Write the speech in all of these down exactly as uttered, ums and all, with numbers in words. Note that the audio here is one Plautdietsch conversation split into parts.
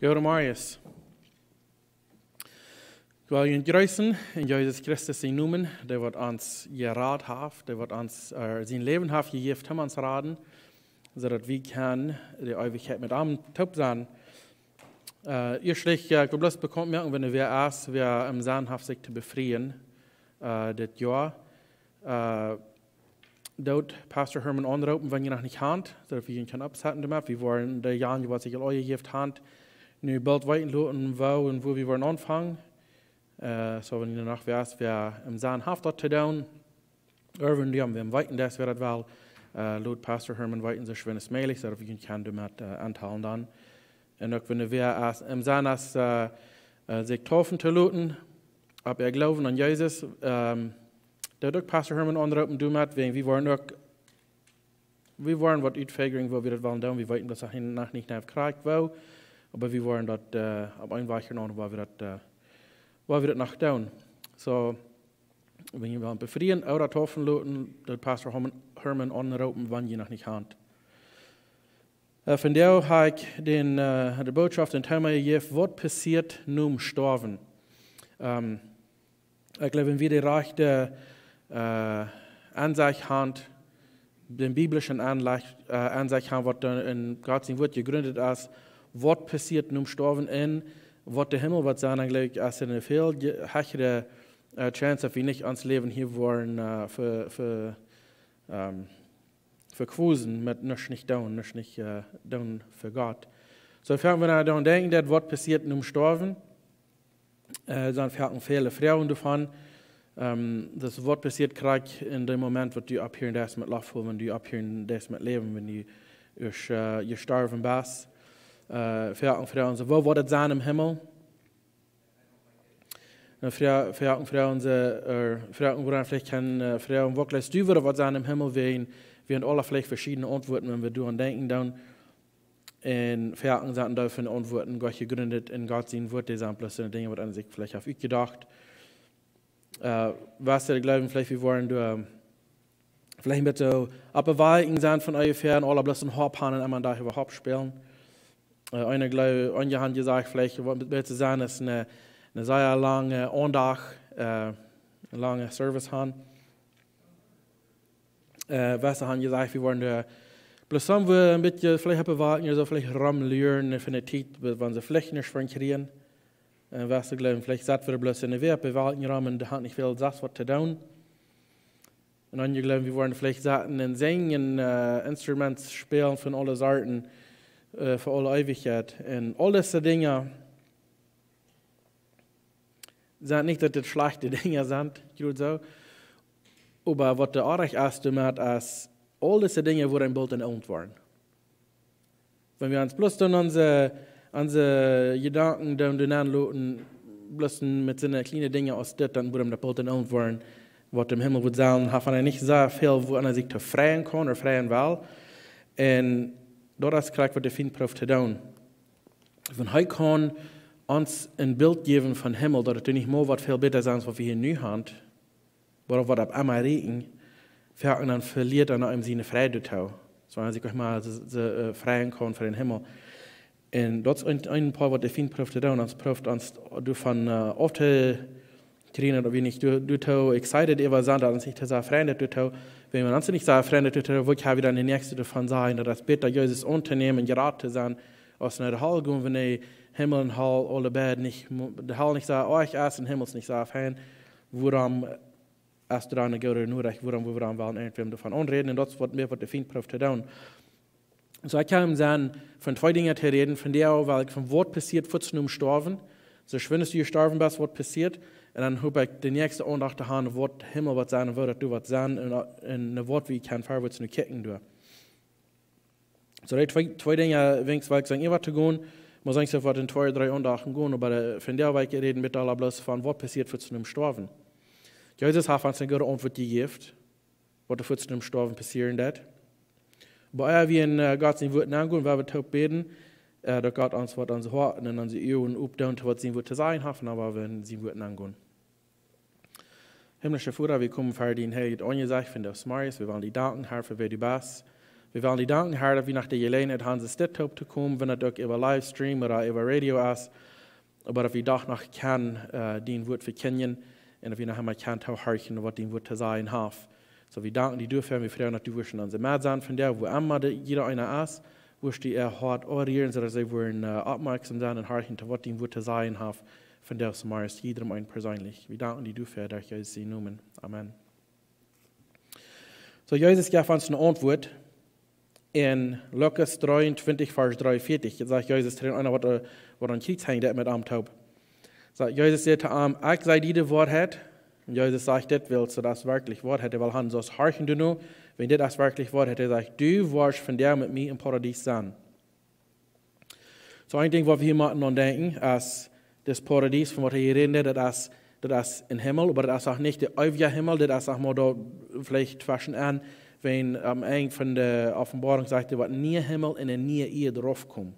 Goodemorjes. Ekj well junt jreessen en Jesus Christus sienen Nomen, dee waut ons jerat haft, dee waut ons, äh, sien Läwen haft jejäft, om ons to raden, soo daut wie kjennen de Eewichkjeit met am toop sennen. Äh, ieeschtlich, äh, ekj well bloos bekaunt moaken, wan wäa es, wäa em Senn haft sikj to befrieen, äh, dit Joa. Äh, doot Pastor Herman aunroopen, wan jie noch nich han, soo daut wie junt kjennen oppsetten doamet. Wie woaren de Jan, waut sikj aul aunjejäft han, nu boolt weeten loten, woo un wua wie woaren aunfangen. Äh, soo, wan jie noch wäa es, wäa em Senn haft daut to doonen, ooda wan jie am weeten, daut wäa daut well, äh, lot Pastor Herman weeten, soo schwind aus mäajlich, soo daut wie junt kjennen doamet, äh, auntalen dan. Un uk wan wäa es, em Senn es, äh, äh, sikj deepen to loten, opp äa Gloowen aun Jesus, ähm, doot uk Pastor Herman aunroopen doamet, wäajen wie woaren uk, wie woaren waut utfiguren, woo wie daut wellen doonen. Wie weeten daut noch nich krakjt woo, oba wie woaren daut, äh, opp een Wajch ooda aundren, woo wie daut, äh, woo wie daut noch doonen. Soo, wan jie wellen befrieen ooda deepen loten, doot Pastor Herman, Herman aunroopen, wan jie noch nich han. Äh, vondoag hab ekj dän, äh, de Bootschoft, daut Thema jejäft, waut passieet nom Stoawen. Ähm, ekj jleew, wan wie de rajchte, äh, Aunsecht han, dän biblischen Aunsecht, äh, Aunsecht han, waut doa en Gott sien Wort jejrint es, waut passieet nom Stoawen un waut de Himmel woat sennen, dan jleew ekj, es eene väl je-, hechre, äh, Chance, daut wie nich ons Läwen hia woaren, äh, ver-, ver-, ähm, vequasen met nuscht nich doonen, nuscht nich, äh, doonen fa Gott. Soo, wan wie doaraun denkjen, daut waut passieet nom Stoawen, äh, dan fält väle Froagen doavon. Ähm, daut waut passieet krakjt en dän Moment, waut du opphieren deist met Loft holen, wan du opphieren deist met läwen, wan du ieescht, äh, jestorwen best. Äh, väle Froagen soo, woo woat et sennen em Himmel? Un väle, väle Froagen soo, äh, Froagen, wua veleicht kjeene, äh, Froagen, woo jleefst du, woat et sennen em Himmel, wäajen, wie haben aule veleicht veschiedne Auntwuaten, wan wie doaraun denkjen dan. Un väle sent doa von Auntwuaten Gott jejrint en Gott sien Wort, dee sent bloos soone Dinja, waut eena sikj veleicht haft utjedocht. Äh, waut ekj jleew, veleicht wie woaren doa veleicht een bät soo opp de Wolkjen sennen von onjefäa un aule bloos een Hopp han un emma doa äwa Hopp spälen. Äh, eena jleew, eenje han jesajcht, veleicht waut een bät sennen es eene, eene sea lange Aundacht, äh, eene lange Service han. Äh, waut see han jesajcht, wie woaren doa bloos soo een bät veleicht opp de Wolkjen, soo veleicht romluren fa eene Tiet, wan see veleicht nich von kjrieen. Un waut ekj jleew, veleicht sat wie bloos en de Wäa opp de Wolkjen rom un dee han nich väl sest waut to doonen. Un dan jleew ekj, wie woaren veleicht sitten un sinjen, äh, Instruments spälen von aule Sorten, äh, fa aule Eewichkjeit. Un aul dise Dinja sent nich, daut dit schlajchte Dinja sent, jrod soo. Oba waut de Oabeit es doamet, es, aul dise Dinja woaren boolt en Oont woaren. Wan wie ons bloos dan onse, onse Jedanken dan doa nenloten, bloos met soone kjliene Dinja aus dit, dan woat daut boolt en Oont woaren, waut em Himmel woat sennen, haft eena nich soo väl, wua eena sikj to freien kaun ooda freien well. Un daut es krakjt, waut de Fient prooft to doonen. Wan hee kaun ons een Bilt jäwen von Himmel, daut et nich mol woat väl bäta sennen, aus waut wie hia nu han, oba waut opp emma rieekjen, foaken dan veliet eena siene Freid doatoo. Soo aus ekj mie soo, soo, äh, freien kaun fa dän Himmel. Un daut es een, een Poat, waut de Fient prooft to doonen. Hee prooft ons doavon, äh, auf to kjrieen, daut wie nich doa-, doatoo excited äwa sent, daut ons nich to sea freien doatoo. Wan wie ons nich sea freien doatoo, woo kjenn wie dan de Näakjste doavon sajen, daut et bäta es, Jesus auntonämen un jerat to sennen, aus no de Hal gonen, wan de Himmel un Hal aule beid nich mo-, de Hal nich soo oajch es un Himmel es nich soo fein, wuarom es daut dan eene goode Norecht, wuarom, wuarom well wie irjentwäm doavon aunräden? Un daut es waut mea, waut de Fient prooft to doonen. Soo, ekj kaun sennen, von twee Dinja to räden, von dee, well ekj von waut passieet fuaz nom Stoawen. Soo schwind aus du jestorwen best, waut passieet. Un dan hab ekj de näakjste Aundacht to haben, waut Himmel woat sennen, woo daut doa woat sennen, un, un waut wie kjennen verwoats nu kjikjen doa. Soo, dee twee, twee Dinja, weens, well ekj sajen, äwa to gonen, mau sajen, soo waut en twee, dree Aundachten gonen, oba, äh, von dee, well ekj räden, met aule bloos von waut passieet fuaz nom Stoawen. Jesus haft ons eene goode Auntwuat jejäft, waut doa fuaz nom Stoawen passieren deit. Oba ea wie en, äh, Gott sien Wort aungonen, woa wie toop bäden, äh, daut Gott ons woat onse Hoaten un onse Uagen opdoonen, waut sien Wort to sajen haft, un dan woa wie en sien Wort aungonen. Himmlischa Voda, wie komen ver dien heiljet Aunjesecht vondoag zemorjes. Wie wellen die danken, Herr, fa wäa du best. Wie wellen die danken, Herr, daut wie noch de Jeläajenheit haben, dit toop to komen, wan daut uk äwa Livestream ooda äwa Radio es, oba daut wie doch noch kjennen, äh, dien Wort vekjindjen un daut wie noch emol kjennen toohorchen, waut dien Wort to sajen haft. Soo, wie danken die doafäa un wie froagen, daut du wurscht en onse Med sennen vondoag, wua emma de, jieda eena es, wurscht du äa Hoat aunrieren, soo daut see wudden, äh, oppmoaksom sennen un horchen, waut dien Wort to sajen haft vondoag zemorjes, jiedrem eenen perseenlich. Wie danken die doafäa, derch Jesus sienen Nomen. Amen. Soo, Jesus jeef ons eene Auntwuat en Lukas dreeuntwintich, Varsch dreeunvieetich. Doa sajcht Jesus to dän eenen, waut, äh, waut aum Kjriez henjt, dee met am toop. Sajcht, Jesus säd to am: "Ekj saj die de Woarheit." Un Jesus sajcht dit, wiels daut es werkjlich Woarheit, hee well han, soo aus horchen du nu, wan dit es werkjlich Woarheit, hee sajcht: "Du woascht vondoag met mie em Paradies sennen." Soo, een Dinkj, waut wie hia motten aun denkjen, es, daut Paradies, von waut hee hia räden deed, daut es, daut es em Himmel, oba daut es uk nich de eewje Himmel, daut es uk mau doa veleicht tweschen aun, wan aum Enj von de Openboarunk sajcht hee, waut een niea Himmel un eene niee Ieed raufkomen.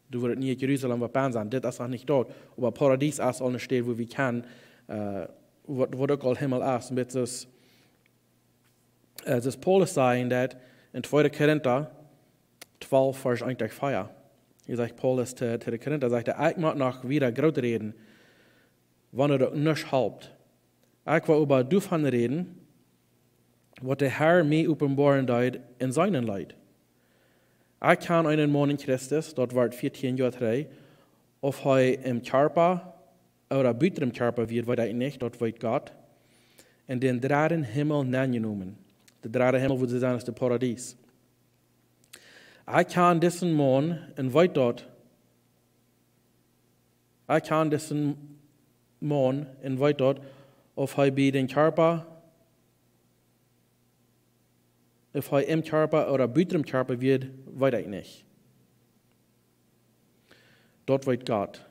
Doa woat een nieet Jerusalem, waut bennen sennen. Dit es noch nich doa. Oba Paradies es aul eene Städ, wua wie kjennen, äh, waut, waut uk aul Himmel es. Un dit es, äh, daut Paulus säd daut en tweede Korinta twalf, Varsch eent bat vea. Hia sajcht Paulus to, to de Korinta, sajcht hee: "Ekj mott noch wieda groot räden, wan daut uk nuscht halpt. Ekj well oba doavon räden, waut de Herr mie openboaren deed un seenen leet. Ekj kjan eenen Maun en Christus, daut wort vieetieen Joa trigj, auf hee em Kjarpa ooda buten däm Kjarpa wia, weet ekj nich, daut weet Gott. En dän dredden Himmel nenjenomen." De dredde Himmel, wua see sent, es de Paradies. "Ekj kjan disen Maun un weet daut, ekj kjan disen Maun un weet daut, auf hee bie dän Kjarpa, auf hee em Kjarpa ooda buten däm Kjarpa wia, weet ekj nich. Daut weet Gott.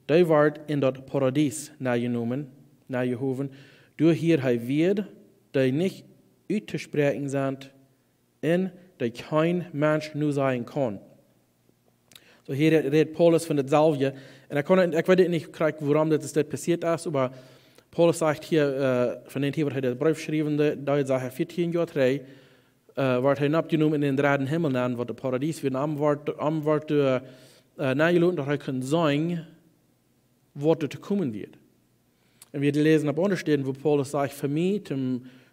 Dee wort en daut Paradies nenjenomen, nenjehowen, doa hia hee Wieed, dee nich uttospräakjen sent un dee kjeen Mensch nosajen kaun." Soo, hia rät, rät Paulus von daut selwje. Un ekj kaun, ekj weet nich krakjt, wuarom daut, daut passieet es, oba Paulus sajcht hia, äh, von dän Tiet, waut hee dän Breef schriewen deed, daut sajcht hee vieetieen Joa trigj, äh, wort hee nopp jenomen en dän dredden Himmel nenn, waut de Paradies wia, un am wort, am wort, äh, äh, nenjeloten, daut hee kunn seenen, waut doa to komen wia. Un wie läsen opp aundre Städen, wua Paulus sajcht: "Fa mie to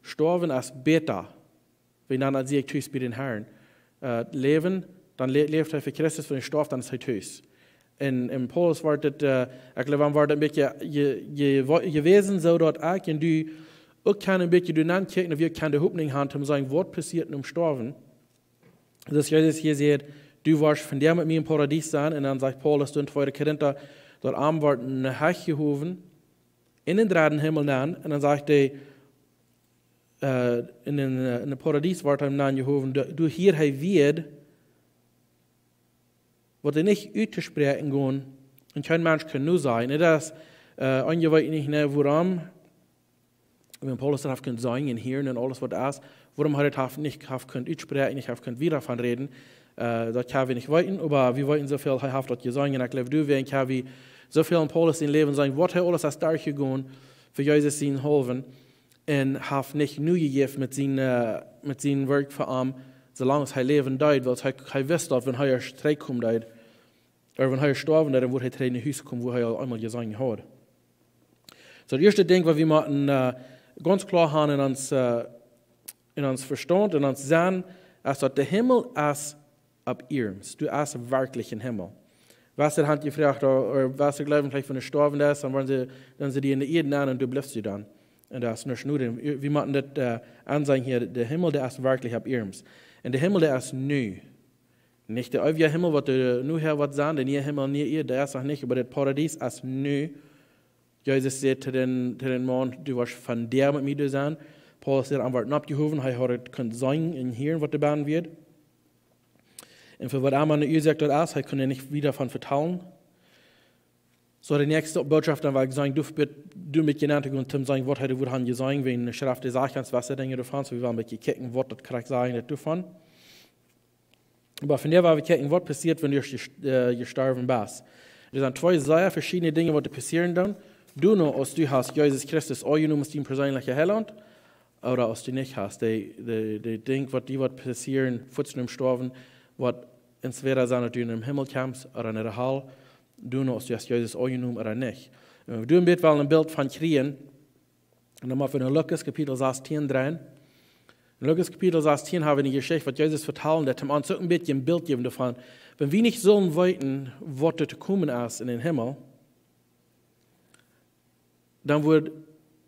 stoawen es bäta." Wan dan, dan sie ekj tus bie dän Herrn. Äh, läwen, dan lä-, läft hee fa Christus, wan hee stoaft, dan es hee tus. Un, un Paulus wort daut, äh, ekj jleew, am wort daut een bät je-, je-, jewast, soo daut ekj un du uk kjennen een bät doaraun kjikjen, daut wie kjennen de Hopninj haben, om seenen, waut passieet nom Stoawen. Daut Jesus hia sajcht: "Du woascht vondoag met mie em Paradies sennen." Un dan sajcht Paulus en tweede Korinta, daut am wort nopp jehowen en dän dredden Himmel nenn. Un dan sajcht hee, äh, en dän, äh, en dän Paradies wort hee nenjehowen, doa, doa hia hee Wieed, waut hee nich uttospräakjen kaun, un kjeen Mensch kaun nosajen. Un daut es, äh, eenje weeten nich, nä, wuarom, wan Paulus daut haft kunt seenen un hieren un aules, waut es, wuarom hee daut haft nich haft kunt utspräakjen, nich haft kunt wieda von räden. Äh, daut kjenn wie nich weeten, oba wie weeten soo väl, hee haft daut jeseenen. Un ekj jleew, doawäajen kjenn wie soo väl en Paulus sien Läwen seenen, waut hee aules es derchjegonen fa Jesus sienen haulwen. Un haft nich nojejäft met sien, äh, met sien Woakj fa am, soo lang aus hee läwen deed, wiels hee, hee wist daut, wan hee ieescht trigjkomen deed, ooda wan hee stoawen deed, dan wudd hee trigj no Hus komen, wua hee aul eemol jeseenen haud. Soo, daut ieeschte Dinkj, waut wie motten, äh, gaunz kloa haben en ons, äh, en ons Vestaunt, en ons Senn, es daut de Himmel es opp Ieed. Doa es werkjlich een Himmel. Wan see han jefroacht, ooda, ooda wan see jleewen veleicht, wan du stoawen deist, dan woaren see, dan sent dee en de Ieed nenn un doa blifst du dan. Un daut es nich noodich. Wie, wie motten daut, äh, aunseenen hia, de Himmel, dee es werkjlich opp Ieed. Un de Himmel, dee es nu. Nich de eewje Himmel, waut doa nohäa woat sennen, de niee Himmel, niee Ieed, dee es noch nich, oba daut Paradies es nu. Jesus säd to dän, to dän Maun: "Du woascht vondoag met mie doa sennen." Paulus säd, am wort nopp jehowen, hee haud daut kunt seenen un hieren, waut doa bennen wia. Un fa waut emma ne Uasoak daut es, hee kunn nich wieda von vetalen. Soo, de näakjste Bootschoft dan, waut ekj saj, du, du met jenaunte Grunt, om seenen, waut hee doa wudd haben jeseenen, wan de Schreft dee sajcht, gaunz waut see Dinja doavon, soo wie wellen een bät kjikjen, waut daut krakjt sajcht, daut doavon. Oba vondoag woa wie kjikjen, waut passieet, wan du jes-, äh, jestorwen best. Doa sent twee sea veschiedne Dinja, waut doa passieren dan. Du nu, aus du hast Jesus Christus aunjenomen aus dien perseenlicha Heilaunt, ooda aus du nich hast. De, de, de Dinkj, waut die woat passieren, fuaz nom Stoawen, woat entwäda sennen, daut du em Himmel kjemst ooda enne Hal, doano aus du hast Jesus aunjenomen ooda nich. Un wan wie doa een bät wellen een Bilt von kjrieen, un dan mau von Lukas Kapitel sastieen dreien. En Lukas Kapitel sastieen hab wie eene Jeschicht, waut Jesus vetalen deed, om ons uk een bät een Bilt jäwen doavon. Wan wie nich sellen weeten, waut doa to komen es en dän Himmel, dan wudd,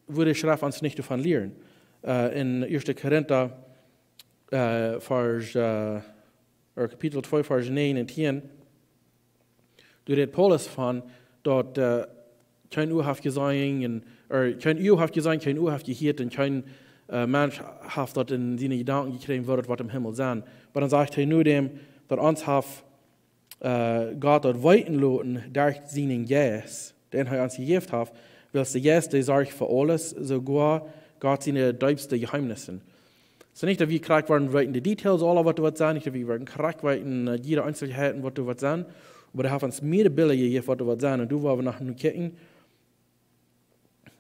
wudd de Schreft ons nich doavon lieren. Äh, en Ieeschte Korinta, äh, Varsch, äh, ooda Kapitel twee, Varsch näajen un tieen, doa rät Paulus von, daut, äh, kjeen Ua haft jeseenen, un, ooda kjeen Ua haft jeseenen, kjeen Ua haft jehieet, un kjeen, äh, Mensch haft daut en siene Jedanken jekjräajen, waut daut woat em Himmel sennen. Oba dan sajcht hee nu dän, daut ons haft, äh, Gott daut weeten loten derch sienen Jeist, dän hee ons jejäft haft, wiels de Jeist, dee sorcht fa aules, soogoa Gott siene deepste Jeheemnisse. Soo nich, daut wie krakjt woaren weeten de Details, aule waut doa woat sennen, nich, daut wie woaren krakjt weeten, äh, jiede Eenzelheit, waut doa woat sennen, oba hee haft ons mea Bilda jejäft, waut doa woat sennen, un doa woa wie noch no kjikjen,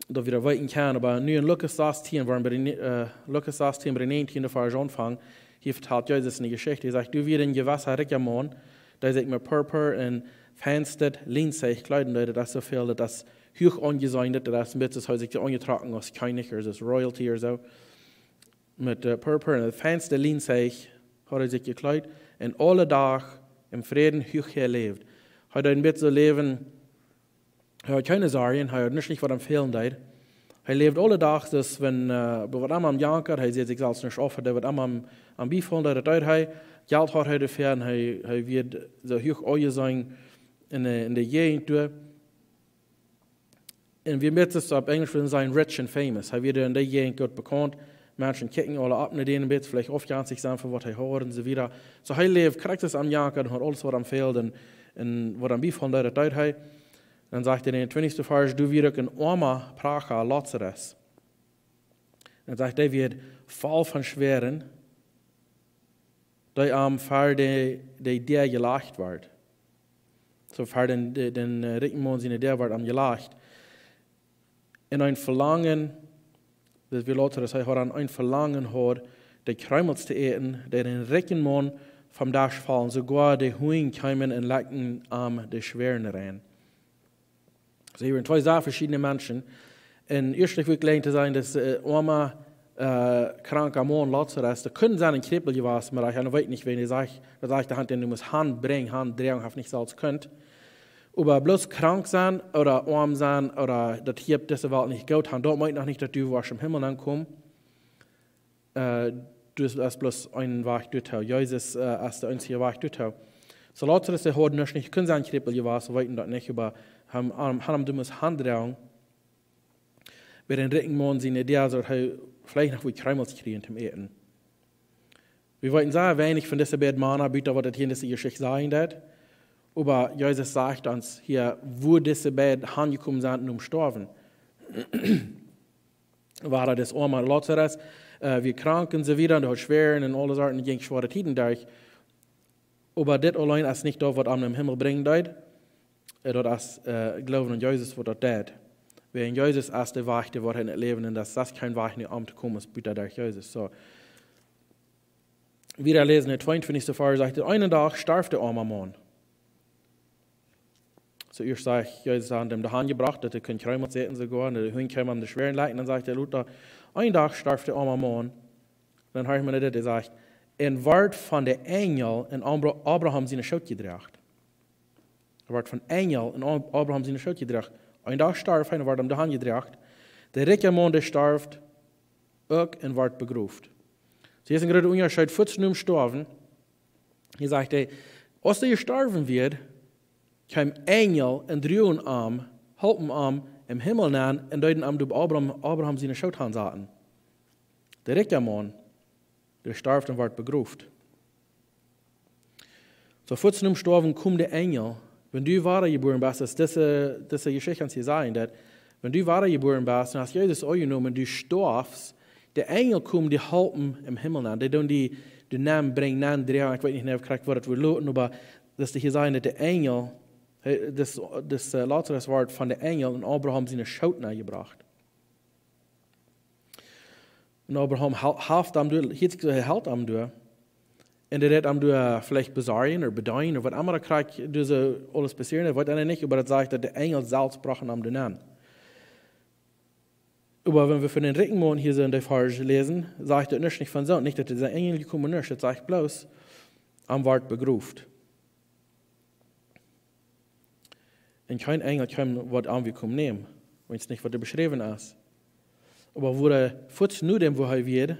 daut wie daut weeten kjennen. Oba nu en Lukas sastieen, woa wie bie de, äh, Lukas sastieen, bie de näajentieende Varsch aunfangen, hia vetalt Jesus eene Jeschicht. Hee sajcht: Doa wia een jewessa rikja Maun, dee sikj met Purpur un feinstet Lienzeich kjleeden deed. Daut es soo väl, daut es huach aunjeseenen, daut es een bät soo aus hee sikj aunjetrocken aus Kjennich ooda aus royalty ooda soo. Met, äh, Purpur un daut feinstet Lienzeich haud hee sikj jekjleet un aule Doag em Fräd un Huachheit jeläft. Hee deed een bät soo läwen, hee haud kjeene Sorjen, hee haud nuscht nich, waut am fälen deed. Hee läft aule Doag, daut wan, äh, bie waut emma am jankad, hee säd sikj selfst nuscht auf, daut waut emma am, am biefaulen deed, daut deed hee. Jelt haud hee doafäa un hee, hee wia soo huach aunjeseenen en de, en de Jäajent doa. Un wia met, opp Enjlisch wudd wie sajen, rich and famous. Hee wia en de Jäajent goot bekaunt. Menschen kjikjten aule opp no dän, een bät veleicht aufjenstich sennen von waut hee haud un soo wieda. Soo hee läft krakjt soo aus am jankad un haud aules, waut am fäld un, un waut am biefaulen deed, daut deed hee. Dan sajcht hee en dän twintichsten Varsch: Doa wia uk een oama Pracha, Lazarus. Dan sajcht hee, wia voll von Schwäaren, dee am ver de, de Däa jelajcht wort. Soo ver dän, de, dän, äh, rikjen Maun siene Däa wort am jelajcht. Un een Velangen, daut wia Lazarus, hee haud een Velangen haud, de Kjreemels to äten, dee dän rikjen Maun vom Desch follen, soogoa de Hunj kjeemen un lekjten am de Schwäaren rein. Soo, hia wieren twee sea veschiedne Menschen. Un ieeschtlich wull ekj jlikj to sajen, daut, äh, oama, äh, kranka Maun Lazarus, daut kunn sennen een Kjrepel jewast, oba ekj weet nich, wan hee sajcht, daut sajcht, daut hee nu must han brinjen, han droagen, haft nich selfst kunt. Oba bloos krank sennen ooda oam sennen ooda daut hia opp dise Welt nich goot han, daut meent noch nich, daut du woascht em Himmel aunkomen. Äh, daut es bloos een Wajch doatoo. Jesus, äh, es de eensje Wajch doatoo. Soo Lazarus, dee haud nuscht nich, kunn sennen een Kjrepel jewast, wie weeten daut nich, oba hee, hee, hee must han droagen bie dän rikjen Maun siene Däa, soo daut hee veleicht noch waut Kjreemels kjrieech toom äten. Wie weeten sea weinich von dise beid Mana, buta waut daut hia en dise Jeschicht sajen deit. Oba Jesus sajcht ons hia, woo dise beid hanjekomen sent nom Stoawen. Wia daut oama Lazarus, äh, wia krank un soo wieda, un haud Schwäaren un aule Sorten, jinkj schwoare Tieden derch. Oba dit auleen es nich daut, waut am em Himmel brinjen deed. Äh, daut es, äh, Gloowen aun Jesus, waut daut deit. Wiels Jesus es de Wajch, de Woarheit un daut Läwen, un daut es kjeen Wajch no am to komen, es buta derch Jesus. Soo. Wieda läsen, de tweeuntwintichste Varsch sajcht: Eenen Dach storf de oama Maun. Soo, ieescht sajcht Jesus, haft am de Hand jebrocht, daut hee kunn Kjreemels äten soogoa, un de Hunj kjeemen am de Schwäaren lekjen, dan sajcht hee lota, eenen Dach storf de oama Maun. Dan hia wie dit, hee sajcht: Un wort von de Enjel en Abra-, Abraham sienen Schoot jedroagen. Hee wort von Enjel en Ab-, Abraham sienen Schoot jedroagen. Eenen Dach storf hee un wort aun de Hand jedroagen. De rikja Maun, dee storf uk un wort begroft. Soo, hia es een groota Unjascheet. Fuaz nom Stoawen, hia sajcht hee, aus hee jestorwen wia, kjeemen Enjel un druagen am, holpen am em Himmel nenn un deeden am doa bie Abraham, Abraham sienen Schoot hansaten. De rikja Maun, dee storf un wort begroft. Soo fuaz nom Stoawen kjeemen de Enjel. Wan du wadajebuaren best, es dise, dise Jeschicht ons hia sajen, daut wan du wadajebuaren best un hast Jesus aunjenomen, du storfst, de Enjel kjeemen die halpen em Himmel nenn. Dee doonen die, dee nämen, brinjen, nenn droagen, ekj weet nich, krakjt waut daut wudd luten, oba daut hia sajcht, daut de Enjel, hee, daut, daut, äh, Lazarus wort von de Enjel en Abraham sienen Schoot nenn jebrocht. Un Abraham hal-, haft am doa, hilt sikj soo, hee helt am doa. Un dee deed am doa veleicht besorjen ooda bedeenen ooda waut emma, daut krakjt doa soo aules passieren, daut weet eena nich, oba daut sajcht, daut de Enjel selfst brochten am doa nenn. Oba wan wie von dän rikjen Maun hia soo en dee Varsch läsen, sajcht daut nuscht nich von soo, nich daut de Enjel jekomen es, daut sajcht bloos, am wort begroft. Un kjeen Enjel kjeem waut am wia komen nämen, wan et nich waut doa beschräwen es. Oba woo hee fuaz no däm, woo hee wia,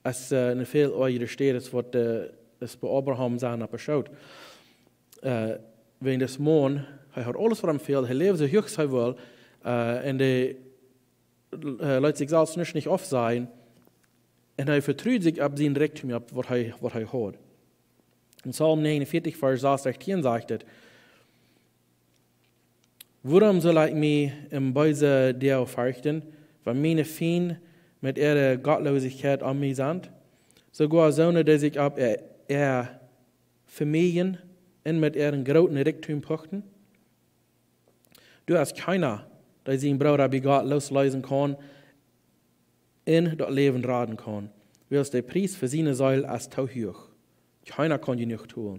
es, äh, ne väl oajre Städ es waut, äh, es bie Abraham sien opp de Schoot. Äh, wäajen dis Maun, hee haud aules waut am fäld, hee läwd soo huach aus hee wull, äh, un hee, äh, leet sikj selfst nich, nich aufsajen. Un hee vetrud sikj opp sien Rikjdom, opp waut hee, waut hee haud. En Psalm negenundvierzig, Varsch sechs derch tieen sajcht et: Wuarom saul ekj mie em beese Doag ferchten, wan miene Fiend met äare Gottlosigkeit om mie sent? Soogoa soone, dee sikj opp äa, äa Vemieejen un met äaren grooten Rikjdom puchten? Doa es kjeena, dee sien Brooda bie Gott loosleesen kaun un daut Läwen raden kaun, wiels de Pries fa siene Seel es too huach. Kjeena kaun jenuach tolen,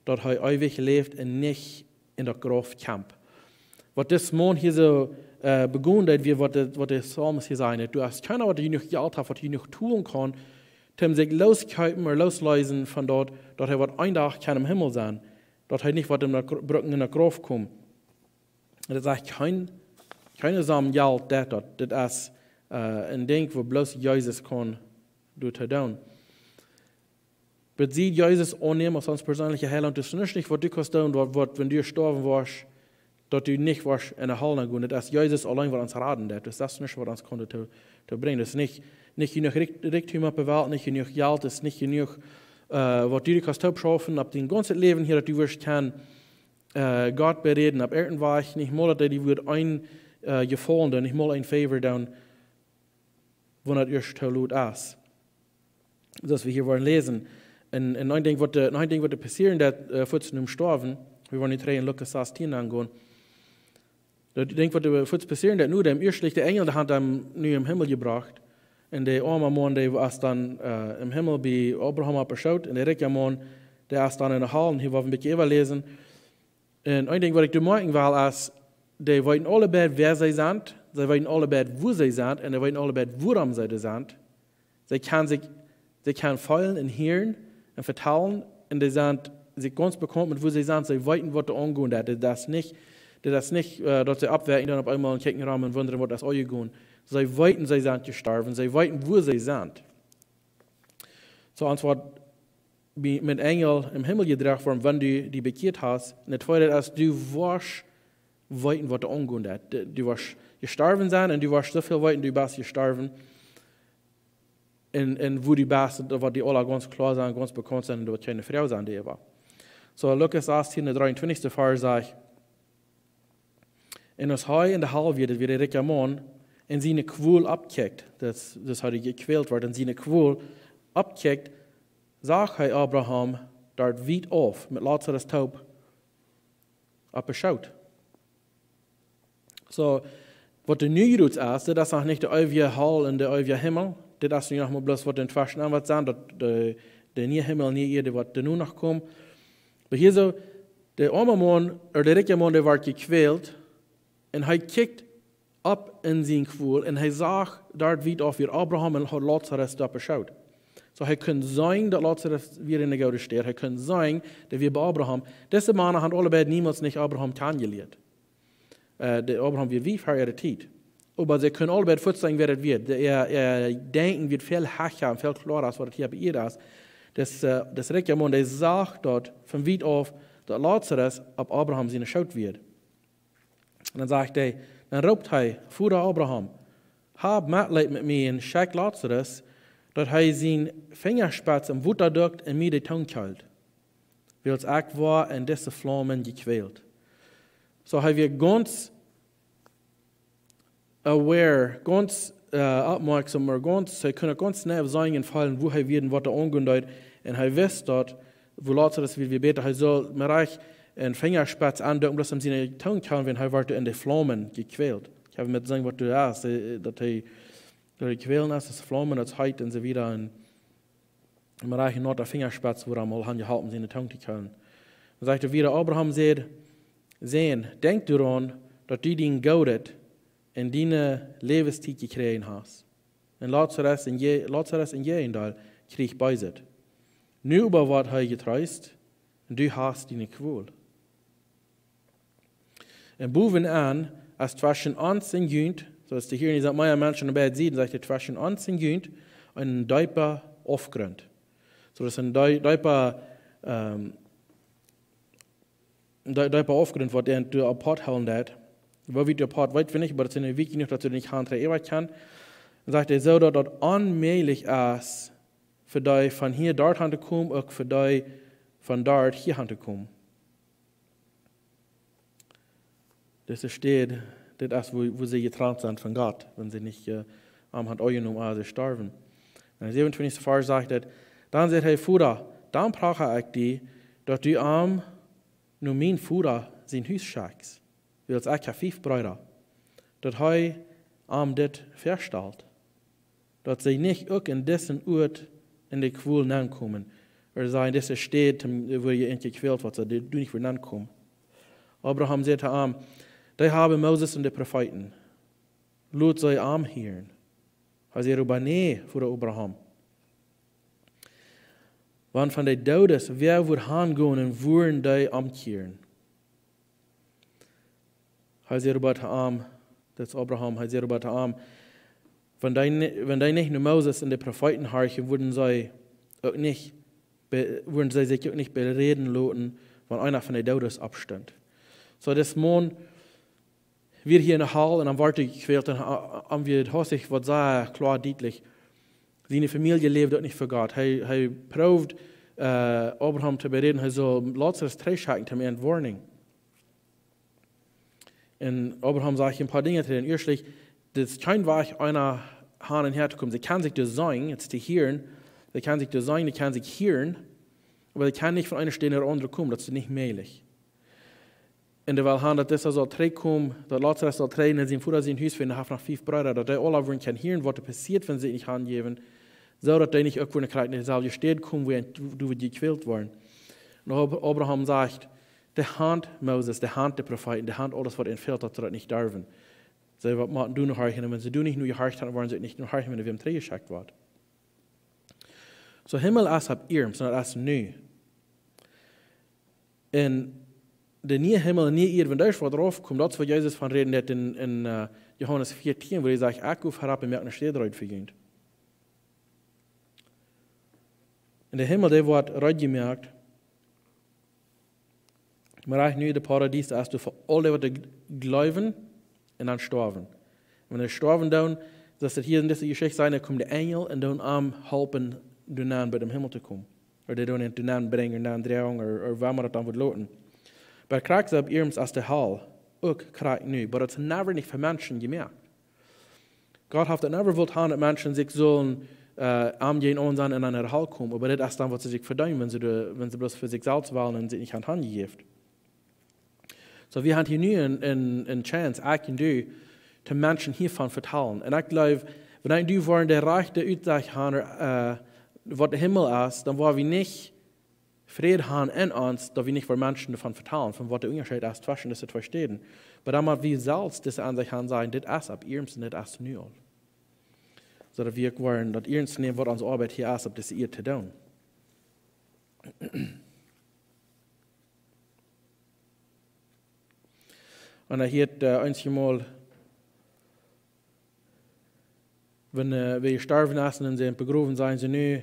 daut hee eewich läft un nich en daut Grauf kjemt. Waut dis Maun hia soo, äh, begonen deed, wia waut de, waut de Psalmist hia säd: Doa es kjeena, waut jenuach Jelt haft, waut jenuach tolen kaun, toom sikj looskjeepen ooda loosleesen von daut, daut hee woat een Dach kjennen em Himmel sennen, daut hee nich woat en daut Gr-, brucken en daut Grauf komen. Daut sajcht, kjeen, kjeene Som Jelt deit daut. Dit es, äh, een Dinkj, waut bloos Jesus kaun doa too doonen. Bat see Jesus aunnämen aus ons perseenlicha Heilaunt, daut es nuscht nich, waut du kaust doonen, waut, waut, wan du jestorwen woascht, daut du nich woascht en de Hal nenn gonen. Daut es Jesus auleen, waut ons raden deit. Daut es nuscht, waut ons kaun too, too brinjen. Daut es nich, nich jenuach Rikj-, Rikjdom opp de Welt, nich jenuach Jelt, daut es nich jenuach, äh, waut du kaust toopschaufen opp dien gaunzet Läwen hia, daut du woascht kjennen, äh, Gott beräden opp irjent een Wajch, nich mol daut hee die woat een, äh, Jefaulen doonen, nich mol een Favor doonen, wan et ieescht too lot es. Soo aus wie hia woaren läsen. Un, un een Dinkj waut, äh, een Dinkj waut passieren deit, äh, fuaz nom Storwen, wie woaren nu trigj en Lukas sastien aungonen. Daut Dinkj waut, äh, fuaz passieren deit, nu, däm ieescht de Enjel, dee haft am nu em Himmel jebrocht. Un de oama Maun, dee es dan, äh, em Himmel bie Abraham opp de Schoot. Un de rikja Maun, dee es dan en de Hal. Un hia woa wie een bät äwaläsen. Un een Dinkj waut ekj doa moakjen well es, dee weeten aule beid, wäa see sent, see weeten aule beid, woo see sent, un dee weeten aule beid, wuarom see doa sent. See kjennen sikj, see kjennen feelen un hieren un vetalen, un dee sent sikj gaunz bekaunt met woo see sent, see weeten, waut doa aungonen deit. Daut es nich, daut es nich, äh, daut see oppwoaken dan opp eemol un kjikjen rom un wundren, waut es aunjegonen. See weeten, see sent jestorwen, see weeten, woo see sent. Soo, ons woat bie, met Enjel em Himmel jedroagen woaren, wan du die bekjieet hast. Un daut tweede es, du woascht weeten, waut doa aungonen deit. Du, du woascht jestorwen sennen un du woascht soo väl weeten, du best jestorwen. Un, un woo du best, waut die aula gaunz kloa sent, gaunz bekaunt sent, un doa woat kjeene Froag sennen doaräwa. Soo, Lukas achtzehn, de dreiuntwintichste Varsch sajcht: Un aus hee en de Hal wia, daut wia de rikja Maun, un siene Kwol oppkjikjt, daut, daut hee jekwält wort, un siene Kwol oppkjikjt, sach hee Abraham doa wiet auf met Lazarus toop opp de Schoot. Soo, waut doa nu jrods es, dit es noch nich de eewje Hal un de eewje Himmel. Dit es nu noch mau bloos waut en tweschen aun woat sennen, daut de, de niee Himmel un niee Ieed, waut doa nu noch komen. Oba hia soo, de oama Maun, ooda de rikja Maun, dee wort jekwält, un hee kjikjt opp en siene Kwol, un hee sach doa wiet auf, wia Abraham un haud Lazarus doa opp de Schoot. Soo, hee kunn seenen, daut Lazarus wia en eene goode Städ. Hee kunn seenen, daut wia bie Abraham. Dise Mana haben aule beid niemols nich Abraham kjanenjelieet. Äh, de Abraham wia wiet ver äare Tiet. Oba see kunnen aule beid fuaz seenen, wäa daut wia. De, äa, äa Denkjen wia väl hecha un väl kloara aus waut et hia bie ons es. Daut, äh, daut rikja Maun, dee sach doa von wiet auf, daut Lazarus opp Abraham sienen Schoot wia. Un dan sajcht hee, dan roopt hee: Voda Abraham, hab Metleet met mie un schekj Lazarus, daut hee siene Finjaspetz em Wota dukjt un mie de Tung kjeelt, wiels ekj woa en dise Flaumen jekwält. Soo, hee wia gaunz aware, gaunz, äh, oppmoakjsom, oba gaunz, hee kunn gaunz nau seenen un feelen, woo hee wia un waut doa aungonen deed. Un hee wist daut, woo Lazarus wia, wia bäta, hee sull mau rajcht een Finjaspetz aundukjen, bloos om siene Tung kjeelen, wiels hee wort en de Flaumen jekwält. Ekj hab met seenen, waut du hast, äh, daut hee Daut de Kjwälen es, daut es Flaumen, daut es heet un soo wieda. Un, un mie rajcht no de Finjaspetz, wua am aul han jeholpen, siene Tung to kjrieen. Dan sajcht hee wieda: Abraham säd: Sän, denkj doaraun, daut du dien Goodet en diene Läwenstiet jekjräajen hast. Un Lazarus en je-, Lazarus en Jäajendeil kjrieech Beeset. Nu oba woat hee jetreest, un du hast diene Kwol. Un bowen aun es tweschen ons un junt, soo aus hee hia en dise mea Menschen bie sitt, sajcht hee, tweschen ons un junt een deepa Aufgrunt. Soo, daut es een dee-, deepa, ehm, een dee-, deepa Aufgrunt, waut an doa apoat hoolen deit. Woo wiet doa apoat, weet wie nich, oba daut es een Wajch jenuach, daut wie nich han trigj äwa kjennen. Dan sajcht hee soo, daut daut onmäajlich es fa dee von hia doa han to komen, uk fa dee von doa hia han to komen. Dise Städ, dit es, wua, wua see jetrant sent von Gott, wan see nich, eh, am han aunjenomen, aus see storwen. En dän säwenuntwintichsten Varsch sajcht et: Dan säd hee: Voda, dan pracha ekj die, daut du am no mien Voda sien Hus schekjst, wiels ekj hab fief Breeda, daut hee am dit väastalt, daut see nich uk en disen Uat en de Kwol nenkomen. Ooda soo en dise Städ, toom, wua jie en jekjwält woaren, daut dee doa nich wada nenkomen. Abraham säd to am: Dee haben Moses un de Profeeten, lot see am hieren. Hee säd oba: Nä, Voda Abraham, wan von de Doodes wäa wudd hangonen, wudden dee omkjieren. Hee säd oba to am, daut es Abraham, hee säd oba to am: Wan dee ni-, wan dee nich no Moses un de Profeeten horchen, wudden see uk nich be-, wudden see sikj uk nich beräden loten, wan eena von de Doodes oppstunt. Soo, dis Maun wia hia en de Hal un dan wort hee jekjwält un ha-, ha-, wia, haud sikj waut sea kloa dietlich. Siene Famielje läwd uk nich fa Gott. Hee, hee proowd, eh, Abraham to beräden, hee sull Lazarus trigjschekjen, to mea Woarnunk. Un Abraham sajcht een poa Dinja to dän. Ieeschtlich, dit es kjeen Wajch, eena han un häa to komen. See kjennen sikj doa seenen, et es to hieren. See kjennen sikj doa seenen, see kjennen sikj hieren. Oba see kjennen nich von eene Städ no de aundre komen, daut es nich mäajlich. Un dee well han, daut disa saul trigjkomen, daut Lazarus saul trigj en sien Voda sien Hus, wiels hee haft noch fief Breeda, daut dee aula wudden kjennen hieren, waut doa passieet, wan see nich hanjäwen, soo daut dee nich uk wudden krakjt en deselwje Städ komen, wua, wua dee jekjwält woaren. Un Ab-, Abraham sajcht: Dee han Moses, dee han de Profeeten, dee han aules, waut an fält, daut see daut nich derwen. See, waut motten doonen, horchen, un wan see doonen nich no jehorcht haben, woaren see nich no horchen, wan dee wada trigjjeschekjt woat. Soo, Himmel es opp Ieed, soo daut es nu. Un de niee Himmel un niee Ieed, wan dee woat raufkomen, daut es, wua Jesus von räden deed en, en, eh, Johanes vieetieen, wua hee sajcht: Ekj go verop un moak ne Städ reed fa junt. Un de Himmel, dee woat reed jemoakt. Oba rajcht nu, de Paradies, es doa fa aule, waut doa jleewen un dan stoawen. Un wan see stoawen doonen, daut es hia en dise Jeschicht, dan komen de Enjel un doonen am halpen, doa nenn bat em Himmel to komen. Ooda dee doonen an doa nenn brinjen, nenn droagen, ooda, ooda woo mau daut dan woat loten. Oba krakjt soo opp Ieed es de Hal, uk krakjt nu. Oba daut es never nich fa Menschen jemoakt. Gott haft daut never wult han, daut Menschen sikj sullen, eh, am jäajen aun sennen un aun de Hal komen. Oba dit es dan, waut see sikj vedeenen, wan see de, wan see bloos fa sikj selfst wellen un sikj nich han hanjejäft. Soo, wie haben hia nu eene, eene, eene Chance, ekj un du, to Menschen hia von vetalen. Un ekj jleew, wan ekj un du woaren de rajchte Utsaag han, eh, waut de Himmel es, dan woa wie nich Fräd han en ons, daut wie nich woaren Menschen doavon vetalen, von waut de Unjascheet es tweschen dise twee Städen. Oba dan mott wie selfst dise Aunsecht han, sajen: Dit es opp Ieed un dit es nu aul. Soo daut wie uk woaren daut ernst nämen, waut onse Oabeit hia es, opp dise Ieed to doonen. Un ekj hieed, eh, eenjemol, wan, eh, wäa jestorwen es un see begrowen sent, sent nu,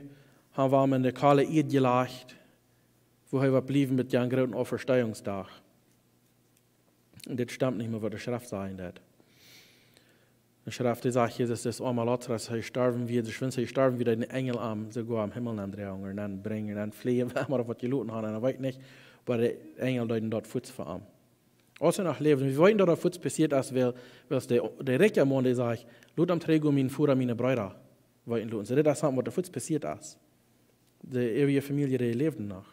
haben wie am en de koole Ieed jelajcht, wua hee woat bliewen bat dän grooten Auferstehungsdach. Un dit stemt nich mea, waut de Schreft sajen deit. De Schreft, dee sajcht, Jesus, dis oama Lazarus, hee storwen wia, de Schwinz, hee storwen wia, de Enjel am soogoa em Himmel nendroagen, nenbrinjen, nenfläajen, wua emma waut jeloten hauden, un hee weet nich, oba de Enjel deeden daut fuats fa am. Aus hee noch läwd, wie weeten, daut daut fuats passieet es, wiels, wiels de, de rikja Maun, dee säd: "Lot am trigj gonen, mienen Voda, miene Breeda weeten loten." Soo, dit es waut doa fuats passieet es. De äwaje Famielje, dee läwden noch.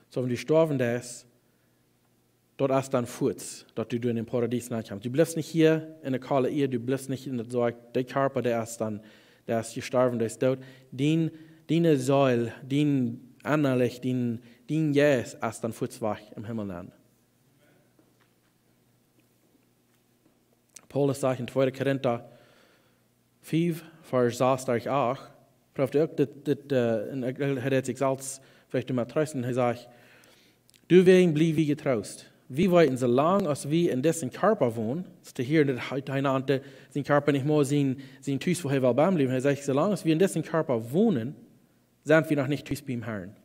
Soo, wan du storwen deist, daut es dan fuaz, daut du doa en dän Paradies nenn kjemst. Du blifst nich hia en de kaule Ieed, du blifst nich en daut Sach, de Kjarpa, dee es dan, dee es jestorwen, dee es doot. Dien, diene Seel, dien ennalich, dien, dien Jeist es dan fuaz wajch em Himmel nenn. Paulus sajcht en tweede Korinta fief, Varsch sas derch acht, proowt hee uk dit, dit, äh, un hee, hee deed sikj selfst veleicht doamet treesten. Hee sajcht: "Doawäajen bliew wie jetroost. Wie weeten, soo lang aus wie en disen Kjarpa wonen", es to hieren, daut hee, hee nant sien Kjarpa nich mea sien, sien Tus, wua hee well bleiwen bliewen. Hee sajcht: "Soo lang aus wie en disen Kjarpa wonen, sent wie noch nich tus biem Herrn.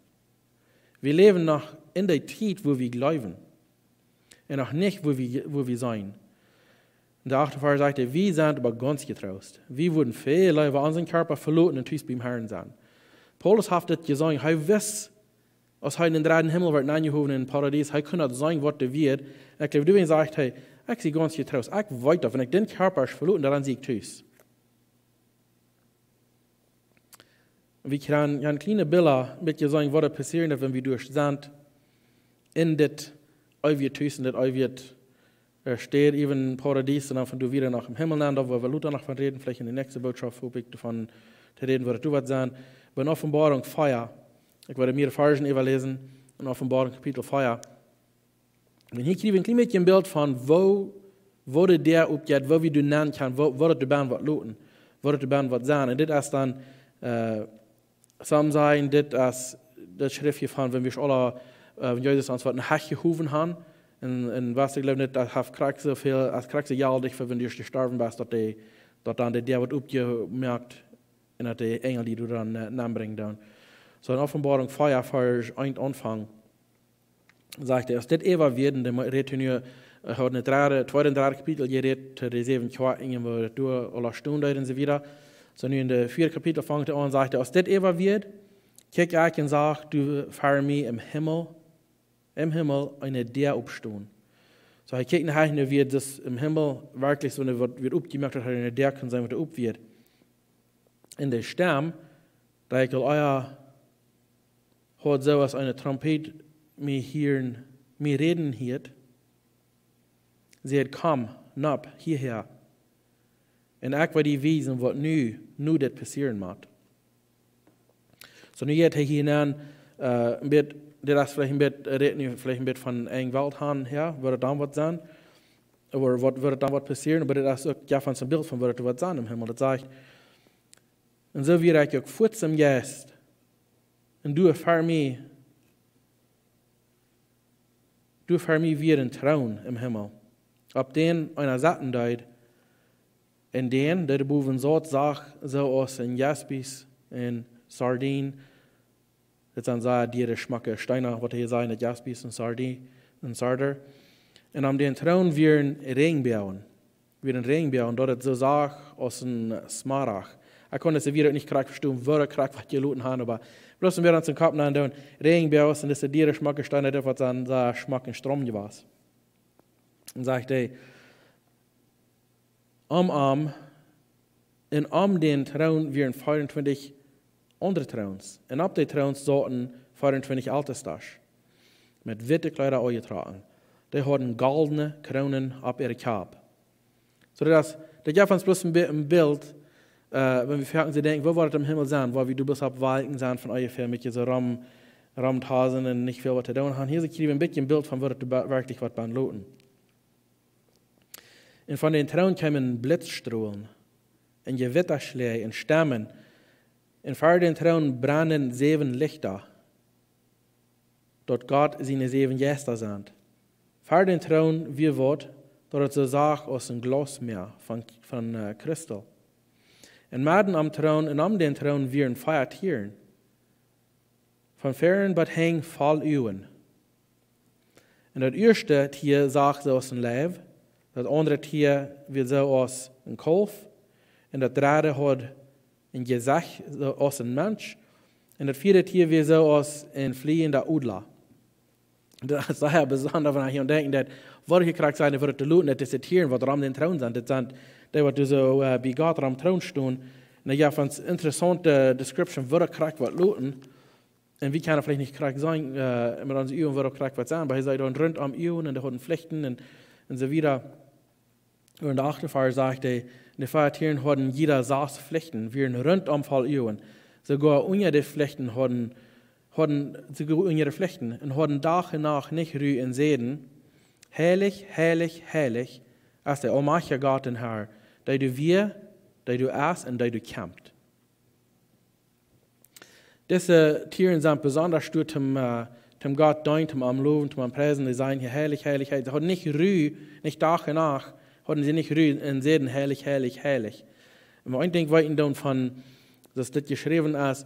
Wie läwen noch en dee Tiet, wua wie jleewen, un noch nich, wua wie, wua wie seenen." Un de achte Varsch sajcht: "Wie sent oba gaunz jetroost. Wie wudden väl leewa onsen Kjarpa veloten un tus biem Herrn sennen." Paulus haft dit jeseenen. Hee wist, aus hee en dän dredden Himmel wort aunjehowen em Paradies, hee kunn daut seenen, waut doa wia. Un ekj jleew, doawäajen sajcht hee: "Ekj sie gaunz jetroost. Ekj weet daut, wan ekj dän Kjarpa veloot, dan sie ekj tus." Wie kjrieen, jo, een kjlienet Bilt, een bät seenen, waut passieren woat, wan wie derch sent en dit eewje Tus, en dit eewje, äh, Städ, äwen Paradies, un dan von doa wada no dän Himmel nenn, doa woa wie lota noch von räden, veleicht en de näakjste Botschaft, hop ekj, doavon to räden, woo daut doa woat sennen. Bie Openboarunk vea, ekj woa mea Varschen äwaläsen, en Openboarunk Kapitel vea. Un hia kjrie wie een kjlien bät een Bilt von woo, woo de Däa opjeit, woo wie doa nenn kjennen, woo, woo daut doa bennen woat loten, woo daut doa bennen woat sennen. Un dit es dan, äh, some sajen, dit es daut Schreftje von, wan wie aula, äh, wan Jesus ons waut en Hecht jehowen haft. Un, un waut ekj jleew, dit haft krakjt soo väl, es krakjt soo jeldich fa wan du jestorwen best, daut dee, daut dan de Däa woat opjemoakt un daut de Enjel die doa dan, äh, nenn brinjen doonen. Soo en Openboarunk vea, Varsch eent aunfangen, sajcht hee: "Aus dit äwa wia", un dan rät hee nu, äh, hee haud en daut dredde, tweede un dredde Kapitel jerät, to de säwen Kjoakjen, woo daut doa aula stunt un soo wieda. Soo nu en daut vieede Kapitel fangt hee aun, sajcht hee: "Aus dit äwa wia, kjikj ekj un sach doa ver mie em Himmel, em Himmel eene Däa oppstonen." Soo hee kjikjt no, hee wia daut em Himmel werkjlich soo, waut wia opjemoakt, daut hee eene Däa kunn seenen, waut doa op wia. Un de Stemm, dee ekj aul ea hieed, soo aus eene Trompet, mie hieren, mie räden hieed, säd: "Komm nopp hiahäa, un ekj woa die wiesen, waut nu, nu dit passieren mott." Soo nu jeit hee hia nenn, äh, een bät, dit es veleicht een bät, äh, rät nu veleicht een bät von eene Welt han, jo, woo daut dan woat sennen, ooda waut, woo daut dan woat passieren, oba dit es uk, jo, von sien Bilt von woo daut woat sennen em Himmel. Daut sajcht: "Un soo wia ekj uk fuaz em Jeist, un doa ver mie, doa ver mie wia een Troon em Himmel, opp dän eena sitten deed. Un dee, dee doa bowen saut, sach soo aus een Jaspis un Sardien." Dit sent sea diere, schmocke Steena, waut hee säd, de Jaspis un Sardien un Sardien. "Un om dän Troon wieren Räajenboagen, wieren Räajenboagen, daut et soo sach aus een Smaragd." Ekj kunn dise Wieed nich krakjt vestonen, woo krakjt waut jeloten han, oba bloos om wada aun sienen Kopp no doonen, Räajenboagen un dise diere, schmocke Steena, daut waut dan soo schmock un strom wia. Un sajcht hee: "Om am un om dän Troon wieren veeauntwintich aundre Troons. Un opp de Troons sauten veeauntwintich Altastasch, met witte Kjleeda aunjetrocken. Dee hauden goldne Kroonen opp äare Kjap." Soo daut, daut jeft ons bloos een Bi-, een Bilt, äh, wan wie foaken soo denkjen, woo woat et em Himmel sennen, wua wie doa bloos opp Wolkjen sent von onjefäa, met soo rom, romtosen un nich väl waut to doonen han. Hia soo kjrie wie een bät een Bilt von woo et be-, werkjlich woat bennen loten. "Un von dän Troon kjeemen Blitzstrolen un Jewittaschläaj un Stemmen, un ver dän Troon brennen säwen Lichta, daut Gott siene säwen Jeista sent. Ver dän Troon wia waut, daut et soo sach aus een Glausmäa von, von, äh, Kristal. Un medden aum Troon un om dän Troon wieren vea Tieren, von väaren bat hinjen voll Uagen. Un daut ieeschte Tia sach soo aus een Leew, daut aundre Tia wia soo aus een Kaulf, un daut dredde haud een Jesecht soo aus een Mensch, un daut vieede Tia wia soo aus een fliejenda Odla." Daut es sea besonda, wan wie hia aun denkjen, daut woat jekrakjt sennen, woat et to loten, daut dise Tieren, waut rom dän Troon sent, daut sent dee, waut doa soo, äh, bie Gott rom Troon stonen. Un jo, von intressaunte Description, woat et krakjt woat loten. Un wie kjennen veleicht nich krakjt seenen, äh, met onse Uagen, woo daut krakjt woat sennen, oba hee säd dan runtom Uagen un dee hauden Flichten un, un soo wieda. Un de achte Varsch sajcht hee, de vea Tieren hauden jieda sas Flichten, wieren runtom voll Uagen. Soogoa unja de Flichten hauden, hauden, soogoa unja de Flichten, un hauden Dach un Nacht nich Ru un säden: Heilich, heilich, heilich es de aulmajchtja Gott un Herr, dee doa wia, dee doa es un dee doa kjemt. Dise Tieren sent besonda stoakj toom, äh, toom Gott deenen, toom am lowen, toom am priesen. Dee sajen hia: Heilich, heilich, heilich. See hauden nich Ru, nich Dach un Nacht hauden see nich Ru un säden: Heilich, heilich, heilich. Un wan wie een Dinkj weeten dan von, daut dit jeschräwen es,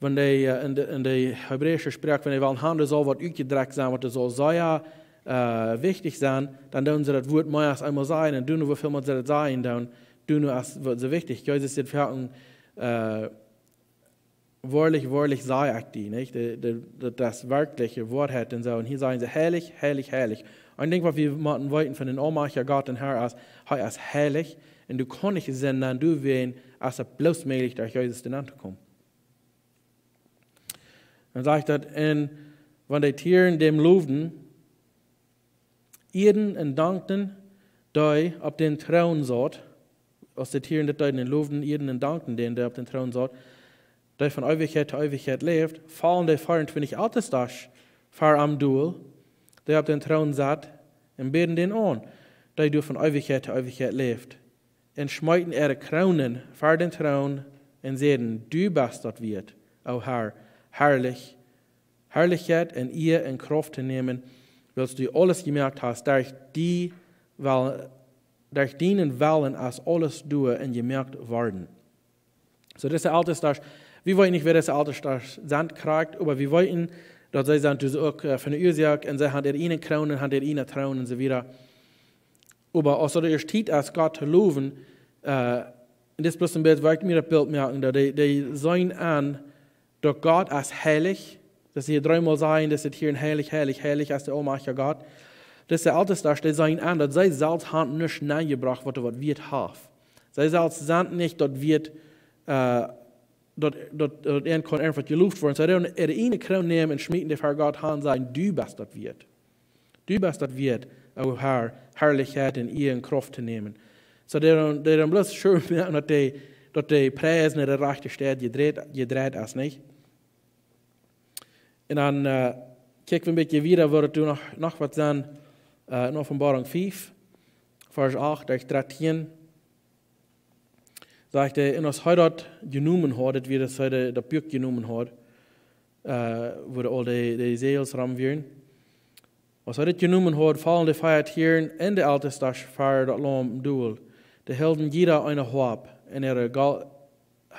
wan dee, äh, enne, enne hebräische Sproak, wan dee wellen haben, doa saul waut utjedrekjt sennen, waut doa saul sea, äh, wichtich sennen, dan doonen see daut Wuat mea aus eemol sajen. Un doonen, woo väl mol see daut sajen, dan doonen, aus waut soo wichtich. Jesus säd: Woarlich, woarlich, saj ekj die, nich? De, de, daut es werkjlich Woarheit un soo. Un hia sajen see: Heilich, heilich, heilich. Un ekj denkj, waut wie motten weeten von dän aulmajchtjen Gott un Herr es, hee es heilich. Un du kaust nich sennen, dan du wan, aus et bloos mäajlich derch Jesus doa nenn to komen. Dan sajcht daut: Un wan de Tieren däm lowden, ieeden un dankten dee, dee opp dän Troon saut. Aus de Tieren dit deeden, lowden, ieeden un dankten dän, dee opp dän Troon saut, dee von Eewichkjeit to Eewichkjeit läft, follen de vea un twintich Eltestasch ver am dol, dee opp dän Troon saut, un bäden dän aun, dee doa von Eewichkjeit to Eewichkjeit läft, un schmeeten äare Kroonen ver dän Troon un säden: Du best daut wieet, o Herr, Harlich, Harlichkjeit un Iea un Krauft to nämen, wiels du aules jemoakt hast. Derch die, wiel, derch dienen Wellen es aules doa un jemoakt worden. Soo, dise Eltestasch, wie weeten nich, wäa dise Eltestasch sent krakjt, oba wie weeten, daut see sent dus uk, äh, von de Uasoak, un see haben äare ieejne Kroon, haben äare ieejne Troon un soo wieda. Oba aus daut ieescht Tiet es, Gott to lowen, äh, un dit es bloos een Bilt, wua ekj mie daut Bilt moak, daut dee, dee seenen aun, daut Gott es heilich. Daut see hia dreemol sajen, daut see hia: Heilich, heilich, heilich es de aulmajchtja Gott. Dise Eltestasch, dee seenen aun, daut see selfst haben nuscht nenjebrocht, waut, waut wieet haft. See selfst sent nich daut wieet, äh, daut, daut, daut an kaun irjentwaut jeloft woaren. See doonen äare ieejne Kroon nämen un schmieten dee ver Gott aun un sajen: Du best daut wieet. Du best daut wieet, o Herr, Harlichkjeit un Iea un Krauft to nämen. Soo, dee doonen, dee doonen bloos sure moaken, daut dee, daut dee Pries no de rajchte Städ jedreit, jedreit es, nich? Un dan, äh, kjikj wie een bät wieda, wua daut doa noch, noch waut sent, äh, en Openboarunk fief, Varsch acht bat dartieen. Sajcht hee: Un aus hee daut jenomen haud, daut wia, aus hee de, daut Buak jenomen haud, äh, wua aul de, de Säajels rom wieren. Aus hee daut jenomen haud, follen de vea Tieren un de Eltestasch ver daut Laum dol. Dee hilden jieda eene Hoap un äare Gol-,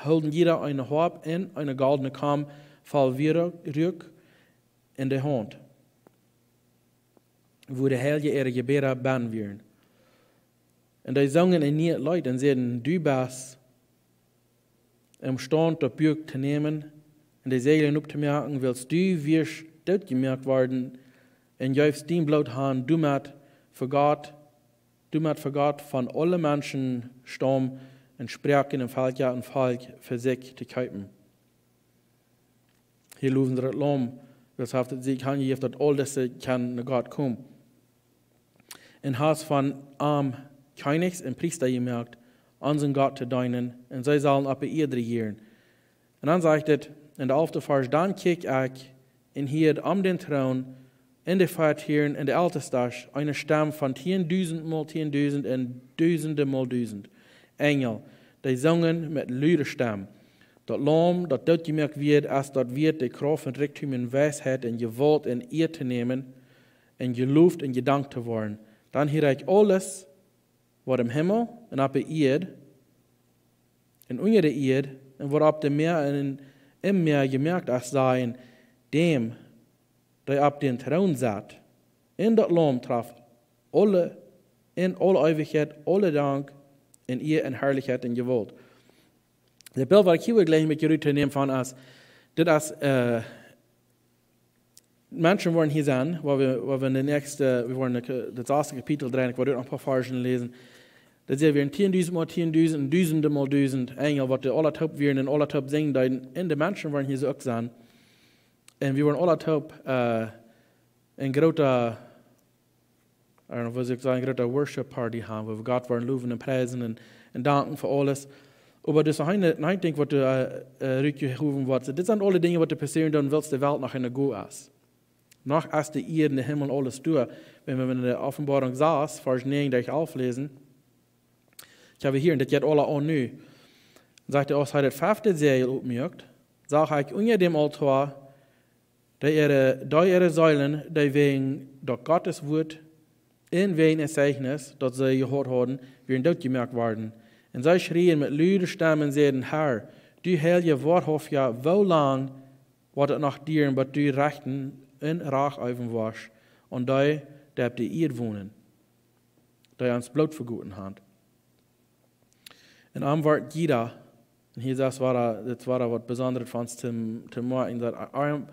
hilden jieda eene Hoap un eene goldne Kam voll Wierook en de Haunt, wua de Heilje äare Jebäda bennen wieren. Un dee sungen een nieet Leet un säden: Du best emstaund daut Buak to nämen un de Säajel optomoaken, wiels du wieescht dootjemoakt worden un jeefst dien Bloot han, doamet fa Gott, doamet fa Gott von aule Menschen, Staum un Sproaken un Velkja un Volkj fa sikj to kjeepen. Hia lowen see daut Laum, daut haft sikj aunjejäft, daut aul dise kjennen no Gott komen. Un hast von an Kjennichs un Priesta jemoakt, onsen Gott to deenen, un see sellen opp de Ieed rejieren. Un dan sajcht et en de alfte Varsch: Dan kjikj ekj un hieed om dän Troon un de vea Tieren un de Eltestasch eene Stemm von tieendusentmol tieendusent un dusendemol dusent Enjel, dee sungen met lude Stemm: Daut Laum, daut dootjemoakt wort, es daut wieet, de Krauft un Rikjdom un Weisheit un Jewault un Iea to nämen un jeloft un jedankt to woaren. Dan hieed ekj aules, waut em Himmel un opp de Ieed un unja de Ieed un waut opp de Mäa un em Mäa jemoakt es, sajen: Däm, dee opp dän Troon sat, un daut Laum traft aule, en aule Eewichkjeit, aule Dank un Iea un Harlichkjeit un Jewault. Daut Bilt, waut ekj hia well jlikj met junt rutnämen von es, dit es, äh, Menschen woaren hia sennen, wua wie, wua wie en de näakjste, wie woaren de, daut sasde Kapitel dreien, ekj well doa noch een poa Varschen läsen. Daut sent wada tieendusentmol tieendusent un dusendemol dusent Enjel, waut dee aula toop wieren un aula toop sinjen deeden. Un de Menschen woaren hia soo uk sennen. Un wie woaren aula toop äh, een groota, I don't know, woo saul ekj sajen, een groota Worship Party haben, wua wie Gott woaren lowen un priesen un, un danken fa aules. Oba daut es noch een, noch een Dinkj, waut doa äh, äh, rutjehowen woat. Dit sent aule Dinja, waut doa passieren, dan wiels de Welt noch enne Go es. Noch es de Ieed, de Himmel, aules doa. Wan wie en de Openboarunk sas, Varsch näajen derch aufläsen, ekj hab hia, un dit jeit aula aun nu. Sajcht hee, aus hee daut fefte Säajel opmuak, sach ekj unja däm Altoa dee äare, dee äare Seelen, dee wäajen daut Gottes Wuat un wäajen daut Zeichnis, daut see jehaut hauden, wieren dootjemoakt worden. Un see schrieen met lude Stemm un säden: Herr, du Heilja, woarhauftja, woo lang woat et noch dieren, bat du rechten un Rach äwen woascht aun dee, dee opp de Ieed wonen, dee ons Bloot vegoten haben? Un am wort jieda, un hia es wada, dit wada waut Besondret fa ons to, to moakjen, daut am,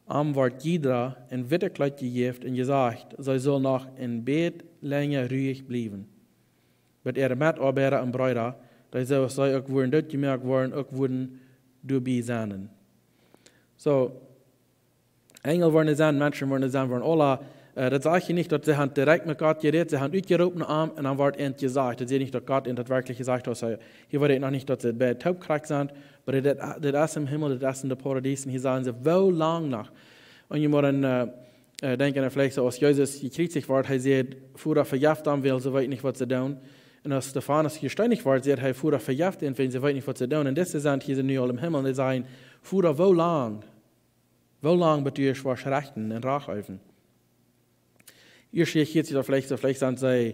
am wort jieda een wittet Kjleet jejäft un jesajcht, see sull noch een bät lenja ruich bliewen, bat äare Metoabeida un Breeda, dee soo aus see uk wudden dootjemoakt woaren, uk wudden doabie sennen. Soo, Enjel woaren doa sennen, Menschen woaren doa sennen, woaren aula, äh, daut sajcht hia nich, daut see haben direkt met Gott jerät, see haben utjeroopen no am un dan wort an jesajcht. Daut sajcht nich, daut Gott an daut werkjlich jesajcht haft. Soo, hia wort noch nich, daut see bie toop krakjt sent, oba dit, dit es em Himmel, dit es en daut Paradies, un hia sajen see: Woo lang noch? Un jie motten äh, äh, denkjen, veleicht soo aus Jesus jekjriezicht wort, hee säd: Voda, vejeft an, wiels see weeten nich, waut see doonen. Un aus Stefanus jesteenicht wort, säd hee: Voda, vejeft an, wiels see weeten nich, waut see doonen. Un dise sent hia nu aul em Himmel, un dee sajen: Voda, woo lang? Woo lang, bat du woascht rechten un Rach äwen? Ieescht hieet sikj daut veleicht soo, veleicht sent see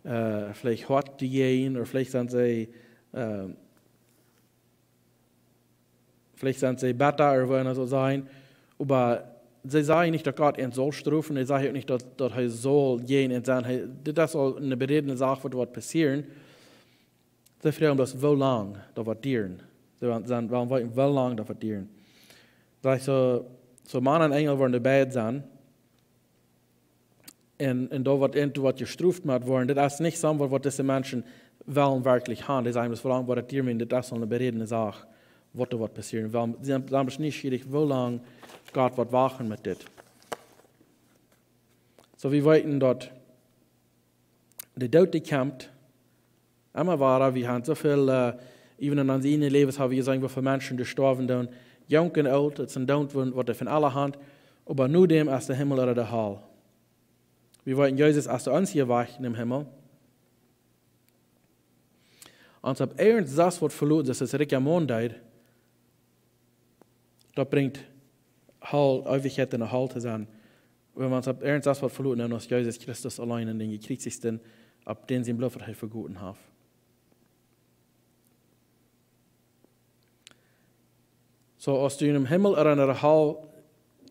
äh, veleicht hoat doajäajen, ooda veleicht sent see äh, veleicht sent see betta, ooda woo emma daut saul sennen. Oba see sajen nich, daut Gott an saul strofen, see sajen uk nich, daut, daut hee saul jäajen an sennen. Hee, dit es aul eene berädne Sach, waut woat passieren. See froagen bloos, woo lang daut woat dieren. See wellen, wellen weeten, woo lang daut woat dieren. Daut es soo, soo Mana un Enjel woaren doabie sennen. Un, un daut waut an, waut jestroft mott woaren, daut es nich soo waut, waut dise Menschen wellen werkjlich haben. Dee sajen, daut es, woo lang woat et dieren, dit es aul eene berädne Sach, waut doa woat passieren. Well, see sent, sent bloos nieschierich, woo lang Gott woat wachten met dit. Soo, wie weeten, daut de Doot, dee kjemt, emma wada, wie haben soo väl, äh, äwen en onse ieejne Läwes haben wie jeseenen, woo väl Menschen doa stoawen doonen, junk un oolt, et sent doot, waut, waut dee von aule haben, oba no däm es de Himmel ooda de Hal. Wie weeten, Jesus es de eensje Wajch nom Himmel. Ons opp irjent sest waut veloten, daut es rikja Maun deed, daut brinjt Hal, Eewichkjeit en de Hal to sennen. Wan wie ons opp irjent sest waut veloten, dan es Jesus Christus auleen un dän Jekjriezichten, opp dän sien Bloot, waut hee vegoten haft. Soo, aus du em Himmel ooda en de Hal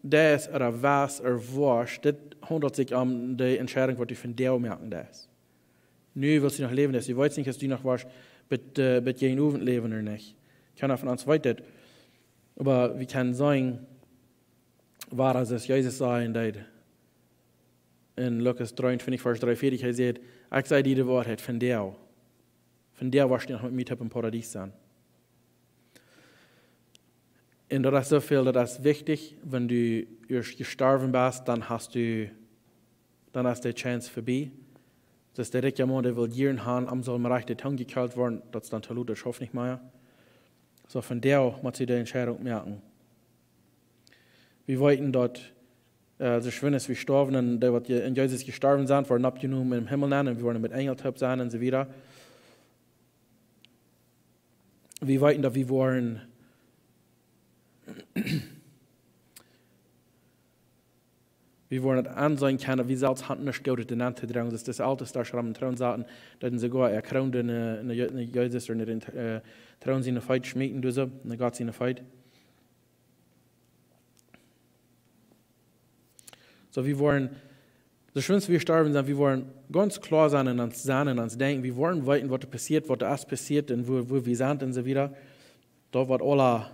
deist ooda west ooda woascht, dit haundelt sikj om de Entscheidunk, waut du vondoag moaken deist. Nu, wiels du noch läwen best, du weetst nich, aus du noch woascht, bat, äh, bat jäajen Owent läwen ooda nich. Kjeena von ons weet daut. Oba wie kjennen seenen, woo daut es, Jesus säd en daut, en Lukas dreeuntwintich, Varsch dreeunvieetich, hee säd: Ekj saj die de Woarheit, vondoag, vondoag woascht du noch met mie toop em Paradies sennen. Un daut es soo väl, daut es wichtich, wan du ieescht jestorwen best, dan hast du, dan es de Chance verbie. Daut es de rikja Maun, dee well jieren haben, am saul mau rajcht de Tung jekjelt woaren, daut es dan too lot, daut schauft nich mea. Soo, vondoag mott du de Entscheidunk moaken. Wie weeten daut, äh, soo schwind aus wie stoawen, un dee waut je-, en Jesus jestorwen sent, woaren oppjenomen em Himmel nenn, un wie woaren met Enjel toop sennen un soo wieda. Wie weeten daut wie woaren, wie woaren et aunseenen kjennen, daut wie selfst haben nuscht Goodet doa nenn to droagen. Daut es, daut es aules, daut see aum Troon sauten, daut see soogoa äa Kroon en, äh, en Je-, en Jesus ooda en dän, äh, Troon siene Feet schmieten, doa soo, en Gott siene Feet. Soo, wie woaren, soo schwind aus wie jestorwen sent, wie woaren gaunz kloa sennen en ons Sennen, en ons Denkjen. Wie woaren weeten, waut doa passieet, waut doa es passieet un woo, woo wie sent un soo wieda. Daut woat aules,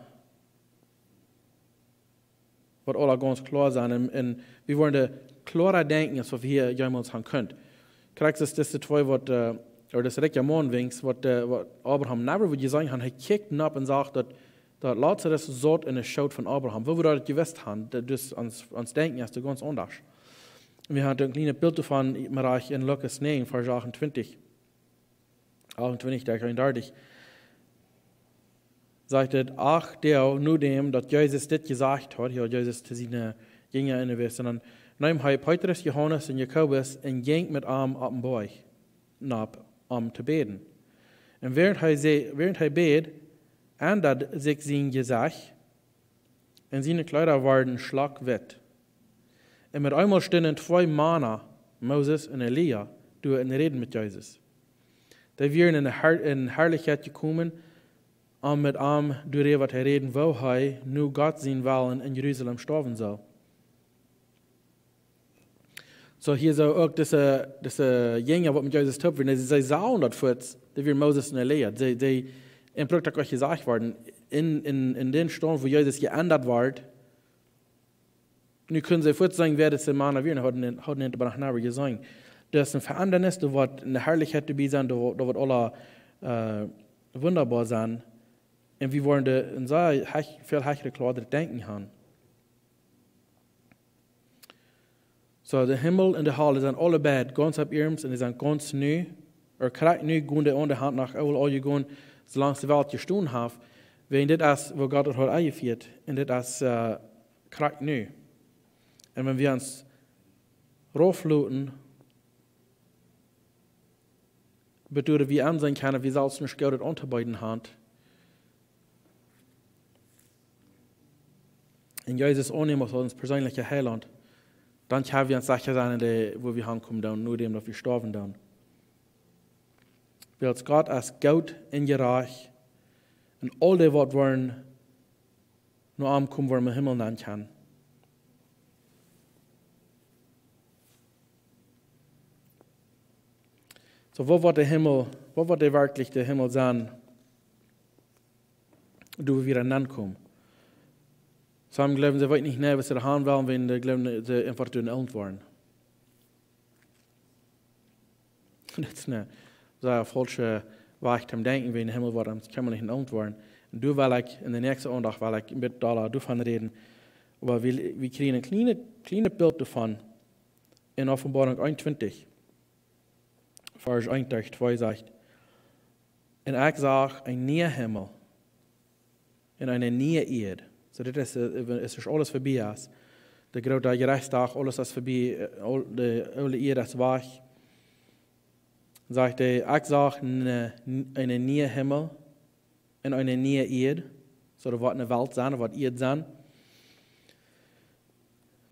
woat aules gaunz kloa sennen. Un, un wie woaren doa kloara denkjen, aus waut wie hia jemols haben kunnen. Krakjt es dise twee waut, äh, ooda dis rikja Maun weens, waut, äh, waut Abraham never wudd jeseenen haben. Hee kjikjt nopp un sach daut Daut Lazarus saut enne Schoot von Abraham. Woo wie daut jewist haben, daut, dus ons, ons Denkjen es doa gaunz aundasch. Wie haben een kjlienet Bilt doavon, mau rajcht en Lukas näajen, Varsch achtuntwintich. Achtuntwintich, derch eenundartich. Sajcht et: Acht Doag nodäm daut Jesus dit jesajcht haud, hia haud Jesus to siene Jinja enjewäsen, dan neem hee Petrus, Johanes un Jakobus un jinkj met an opp dän Boajch nopp, om to bäden. Un wäarent hee, see, wäarent hee bäd, endad sikj sien Jesecht, un siene Kjleeda worden schlakjwitt. Un met eemol stunden twee Mana, Moses un Elia, doa un räden met Jesus. Dee wieren en Har-, en Harlichkjeit jekomen, om met am doaräwa to räden, woo hee no Gott sienen Wellen en Jerusalem stoawen sull. Soo hia soo uk dise, dise Jinja, waut met Jesus toop wieren, see, see sagen daut fuaz, dee wieren Moses un Elia. See, see, un brukt uk jesajcht worden, en, en, en dän Staunt, wua Jesus jeendat wort, nu kunnen see fuaz sajen, wäa dise Mana wieren, hauden, hauden an de Brach never jeseenen. Daut es een Veendanis, daut woat en de Harlichkjeit doabie sennen, daut, daut woat aules, äh, wundaboa sennen. Un wie woaren doa en sea hech-, väl hechret, kloaret Denkjen haben. Soo, de Himmel un de Hal, dee sent aule beid gaunz opp iernst un dee sent gaunz nu, ooda krakjt nu, gonen dee aun de Haunt no Ool aul jegonen, soo lang aus de Welt jestonen haft. Wäajen dit es, wua Gott daut haft aunjefieet. Un dit es, äh, krakjt nu. Un wan wie ons raufloten, bat wie ensien kjennen, wie selfst nuscht Goodet auntobeeden haben, un Jesus aunnämen aus ons perseenlicha Heilaunt, dan kjenn wie ons secha sennen, en de, wua wie hankomen doonen, nodäm daut wie stoawen doonen. Wiels Gott es goot un jerajcht, un aul dee, waut woaren no am komen, woaren em Himmel nenn kjennen. Soo, waut woat de Himmel, waut woat dee werkjlich de Himmel sennen, doa wua wie nenn komen? Somje jleewen, see weeten nich, nä, waut see haben wellen, wan dee jleewen, see eefach doa enn Oamt woaren. Daut es een sea faulscha Wajch toom denkjen, wan de Himmel woat, dan kjenn wie nich enn Oamt woaren. Un doa well ekj en de näakjste Aundacht well ekj een bät dolla doavon räden. Oba wie, wie kjrieen een kjlienet, kjlienet Bilt doavon en Openboarunk eenuntwintich, Varsch eent bat twee sajcht: Un ekj sach een nieen Himmel un eene niee Ieed. Soo, dit es, äh, es, es aules verbie es. De groote Jerechtsdach, aules es verbie, äh, aul-, de oole Ieed es wajch. Sajcht hee: Ekj sach een, een nieen Himmel un eene niee Ieed. Soo, doa woat eene Welt sennen, doa woat Ieed sennen.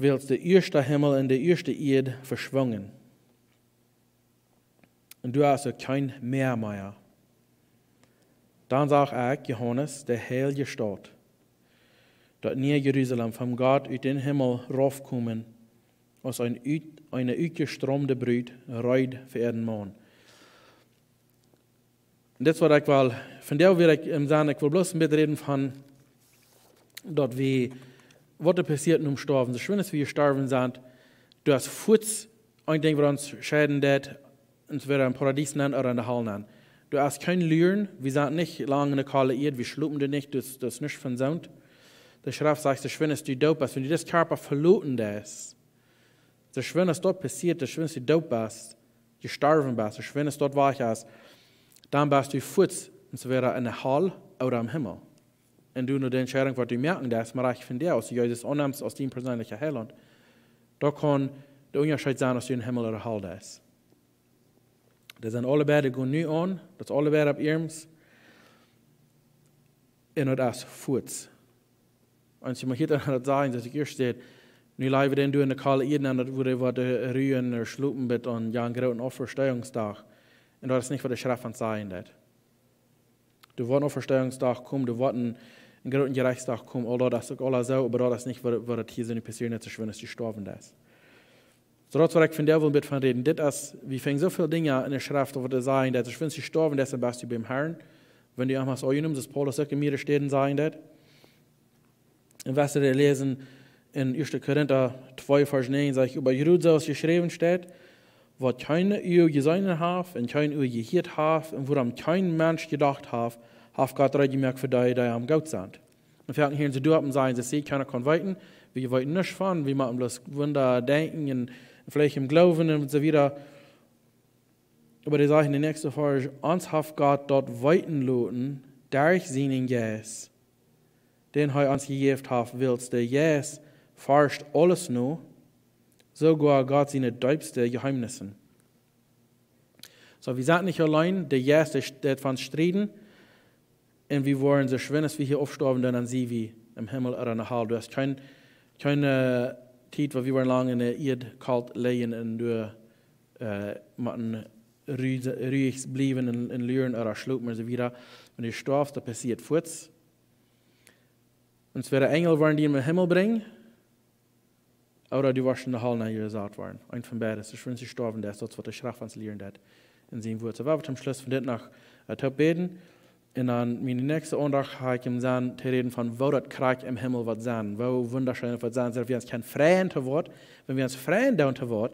Wiels de ieeschte Himmel un de ieeschte Ieed veschwungen. Un doa es uk kjeen Mäa mea. Dan sach ekj, Johanes, de heilje Staut, daut niee Jerusalem, von Gott ut dän Himmel raufkomen, aus een ut-, eene utjestroomde Brut, reed fa äaren Maun. Un dit es waut ekj well, vondoag well ekj em Senn, ekj well bloos een bät räden von daut wie, waut doa passieet nom Stoawen. Soo schwind aus wie jestorwen sent, doa es fuaz een Dinkj, waut ons scheiden deit, entwäda em Paradies nenn ooda en de Hal nenn. Doa es kjeen Luren, wie sent nich lang en de kaule Ieed, wie schlopen doa nich, daut, daut es nuscht von soont. De Schreft sajcht, soo schwind aus du doot best, wan du disen Kjarpa veloten deist, soo schwind aus daut passieet, soo schwind aus du doot best, jestorwen best, soo schwind aus daut wajch es, dan best du fuaz, entwäda en de Hal ooda em Himmel. Un du no de Entscheidunk, waut du moaken deist, mau rajcht vondoag, aus du Jesus aunnemst aus dien perseenlicha Heilaunt, doa kaun de Unjascheet sennen, aus du en Himmel ooda Hal best. Dee sent aule beid, dee gonen nu aun, daut es aule beid opp iernst. Un daut es fuaz. Un see mott hia dan daut sajen, daut ekj ieescht säd, nu läwen wie dan doa en de kaule Ieed nenn, daut wie woaren, äh, ruen, äh, schlopen bat aun, jo, een grooten Auferstehungsdach. Un daut es nich, waut de Schreft ons sajen deit. Doa woat een Auferstehungsdach komen, doa woat een, een grooten Jerechtsdach komen, aul daut es uk aules soo, oba daut es nich, waut, waut hia soo nu passieren deit, soo schwind aus du jestorwen best. Soo daut es, waut ekj vondoag well een bät von räden. Dit es, wie finjen soo väl Dinja en de Schreft, waut doa sajen deit, soo schwind aus du jestorwen best, dan best du biem Herrn. Wan du am hast aunjenomen, soo aus Paulus uk en mearere Städen sajen deit. Un wan wie läsen en ieeschte Korinta twee, Varsch näajen, sajcht: Oba jrod soo aus jeschräwen steit, waut kjeen Uag jeseenen haft un kjeen Ua jehieet haft un wuaraun kjeen Mensch jedocht haft, haft Gott reed jemoakt fa dee, dee am goot sent. Un wie hieren see doa opp un sajen, see, kjeena kaun weeten, wie weeten nuscht von, wie moaken bloos Wunda denkjen un veleicht em Gloowen un soo wieda. Oba dee sajcht en de näakjste Varsch: Ons haft Gott daut weeten loten derch sienen Jeist, dän hee ons jejäft haft, wiels de Jeist forscht aules no, soogoa Gott siene deepste Jeheemnisse. Soo, wie sent nich auleen, de Jeist, dee, dee von strieden, un wie woaren soo schwind aus wie hia aufstoawen, dan, dan sie wie em Himmel ooda enne Hal. Du hast kjeen, kjeene Tiet, wua wie woaren lang enne Ieed kolt lijen un doa, äh, motten ru-, ruich bliewen un, un luren ooda schlopen un soo wieda. Wan du stoafst, daut passieet fuaz. Entwäda Enjel woaren die em Himmel brinjen, ooda du woascht enne Hal nenjesat woaren. Eent von beid. Soo schwind aus du stoawen deist, daut es waut de Schreft ons lieren deit en sien Wort. Soo, wie woaren toom Schluss von dit noch, äh, toop bäden. Un dan miene näakjste Aundacht hab ekj em Senn to räden von woo daut krakjt em Himmel woat sennen, woo wundascheen daut woat sennen. Soo, wan wie ons kjennen freien to waut, wan wie ons freien doonen to waut,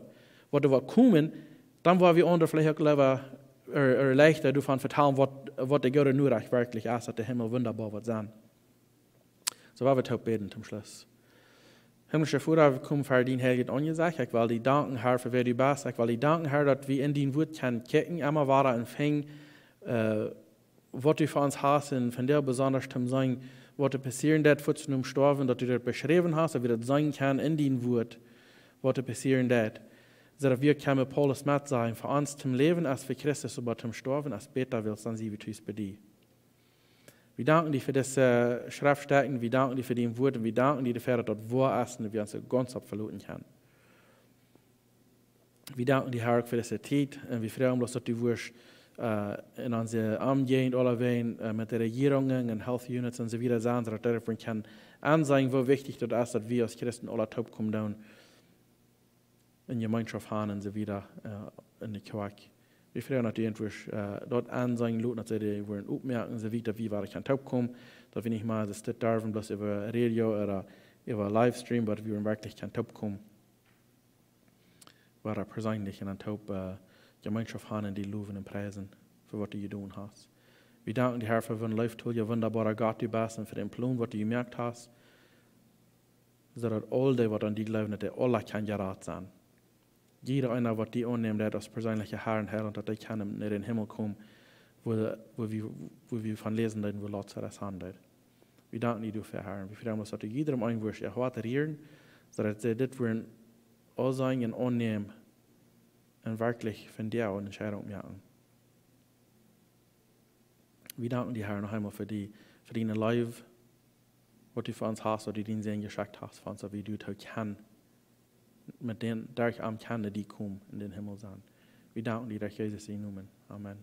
waut doa woat komen, dan woa wie aundre veleicht uk leewa, ooda, ooda leichta doavon vetalen, waut, waut de goode Norecht werkjlich es, daut de Himmel wundaboa woat sennen. Soo, wie woaren toop bäden toom Schluss. Himmlischa Voda, wie komen ver dien heiljet Aunjesecht. Ekj well die danken, Herr, fa wäa du best. Ekj well die danken, Herr, daut wie en dien Wort kjennen kjikjen, emma wada un finjen, äh, waut du fa ons hast un vondoag besonda toom seenen, waut doa passieren deit, fuaz nom Stoawen, daut du daut beschräwen hast, daut wie daut seenen kjennen en dien Wort, waut doa passieren deit. Soo daut wie kjennen met Paulus met sennen, fa ons toom Läwen es fa Christus, oba toom Stoawen es bäta, wiels dan sie wie tus bie die. Wie danken die fa dise Schreftstäden, wie danken die fa dien Wort un wie danken die doafäa, daut daut woa es un daut wie ons doa gaunz opp veloten kjennen. Wie danken die, Herr, fa dise Tiet un wie froagen bloos, daut du woascht, äh, en onse Omjäajent aulawäajen, äh, met de Rejierungen un Health Units un soo wieda sennen, soo daut dee doavon kjennen enseenen, woo wichtich daut es, daut wie aus Christen aula toopkomen doonen en Jemeenschoft haben un soo wieda, äh, en de Kjoakj. Wie froagen, daut du entwäasch, äh, daut aunseenen loten, daut see dee woaren oppmoakjen, soo wieda daut wie wada kjennen toopkomen, daut wie nich mea soo dit derwen, bloos äwa Radio ooda äwa Livestream, oba daut wie werkjlich kjennen toopkomen. Wada perseenlich un dan toop, äh, Jemeenschoft haben un die lowen un priesen fa waut du jedonen hast. Wie danken die, Herr, fa woo een leeftolja, wundaboara Gott du best un fa dän Plon, waut du jemoakt hast. Soo daut aul dee, waut aun die jleewen, daut dee aula kjennen jerat sennen. Jieda eena, waut die aunnemt, daut aus perseenlicha Herr un Heilaunt, daut dee kjennen en dän Himmel komen, wua, wua wie, wua wie von läsen deeden, wua Lazarus han deed. Wie danken die doafäa, Herr. Wie froagen ons, daut du jiedrem eenen woascht äa Hoat rieren, soo daut see dit woaren aunseenen un aunnämen un werkjlich von die eene Entscheidunk moaken. Wie danken die, Herr, noch eemol fa die, fa diene Leew, waut du fa ons hast, daut du dienen Sän jeschekjt hast, fa ons, daut wie doatoo kjennen, met dän, derch am kjennen die komen en dän Himmel sennen. Wie danken die derch Jesus sienen Nomen. Amen.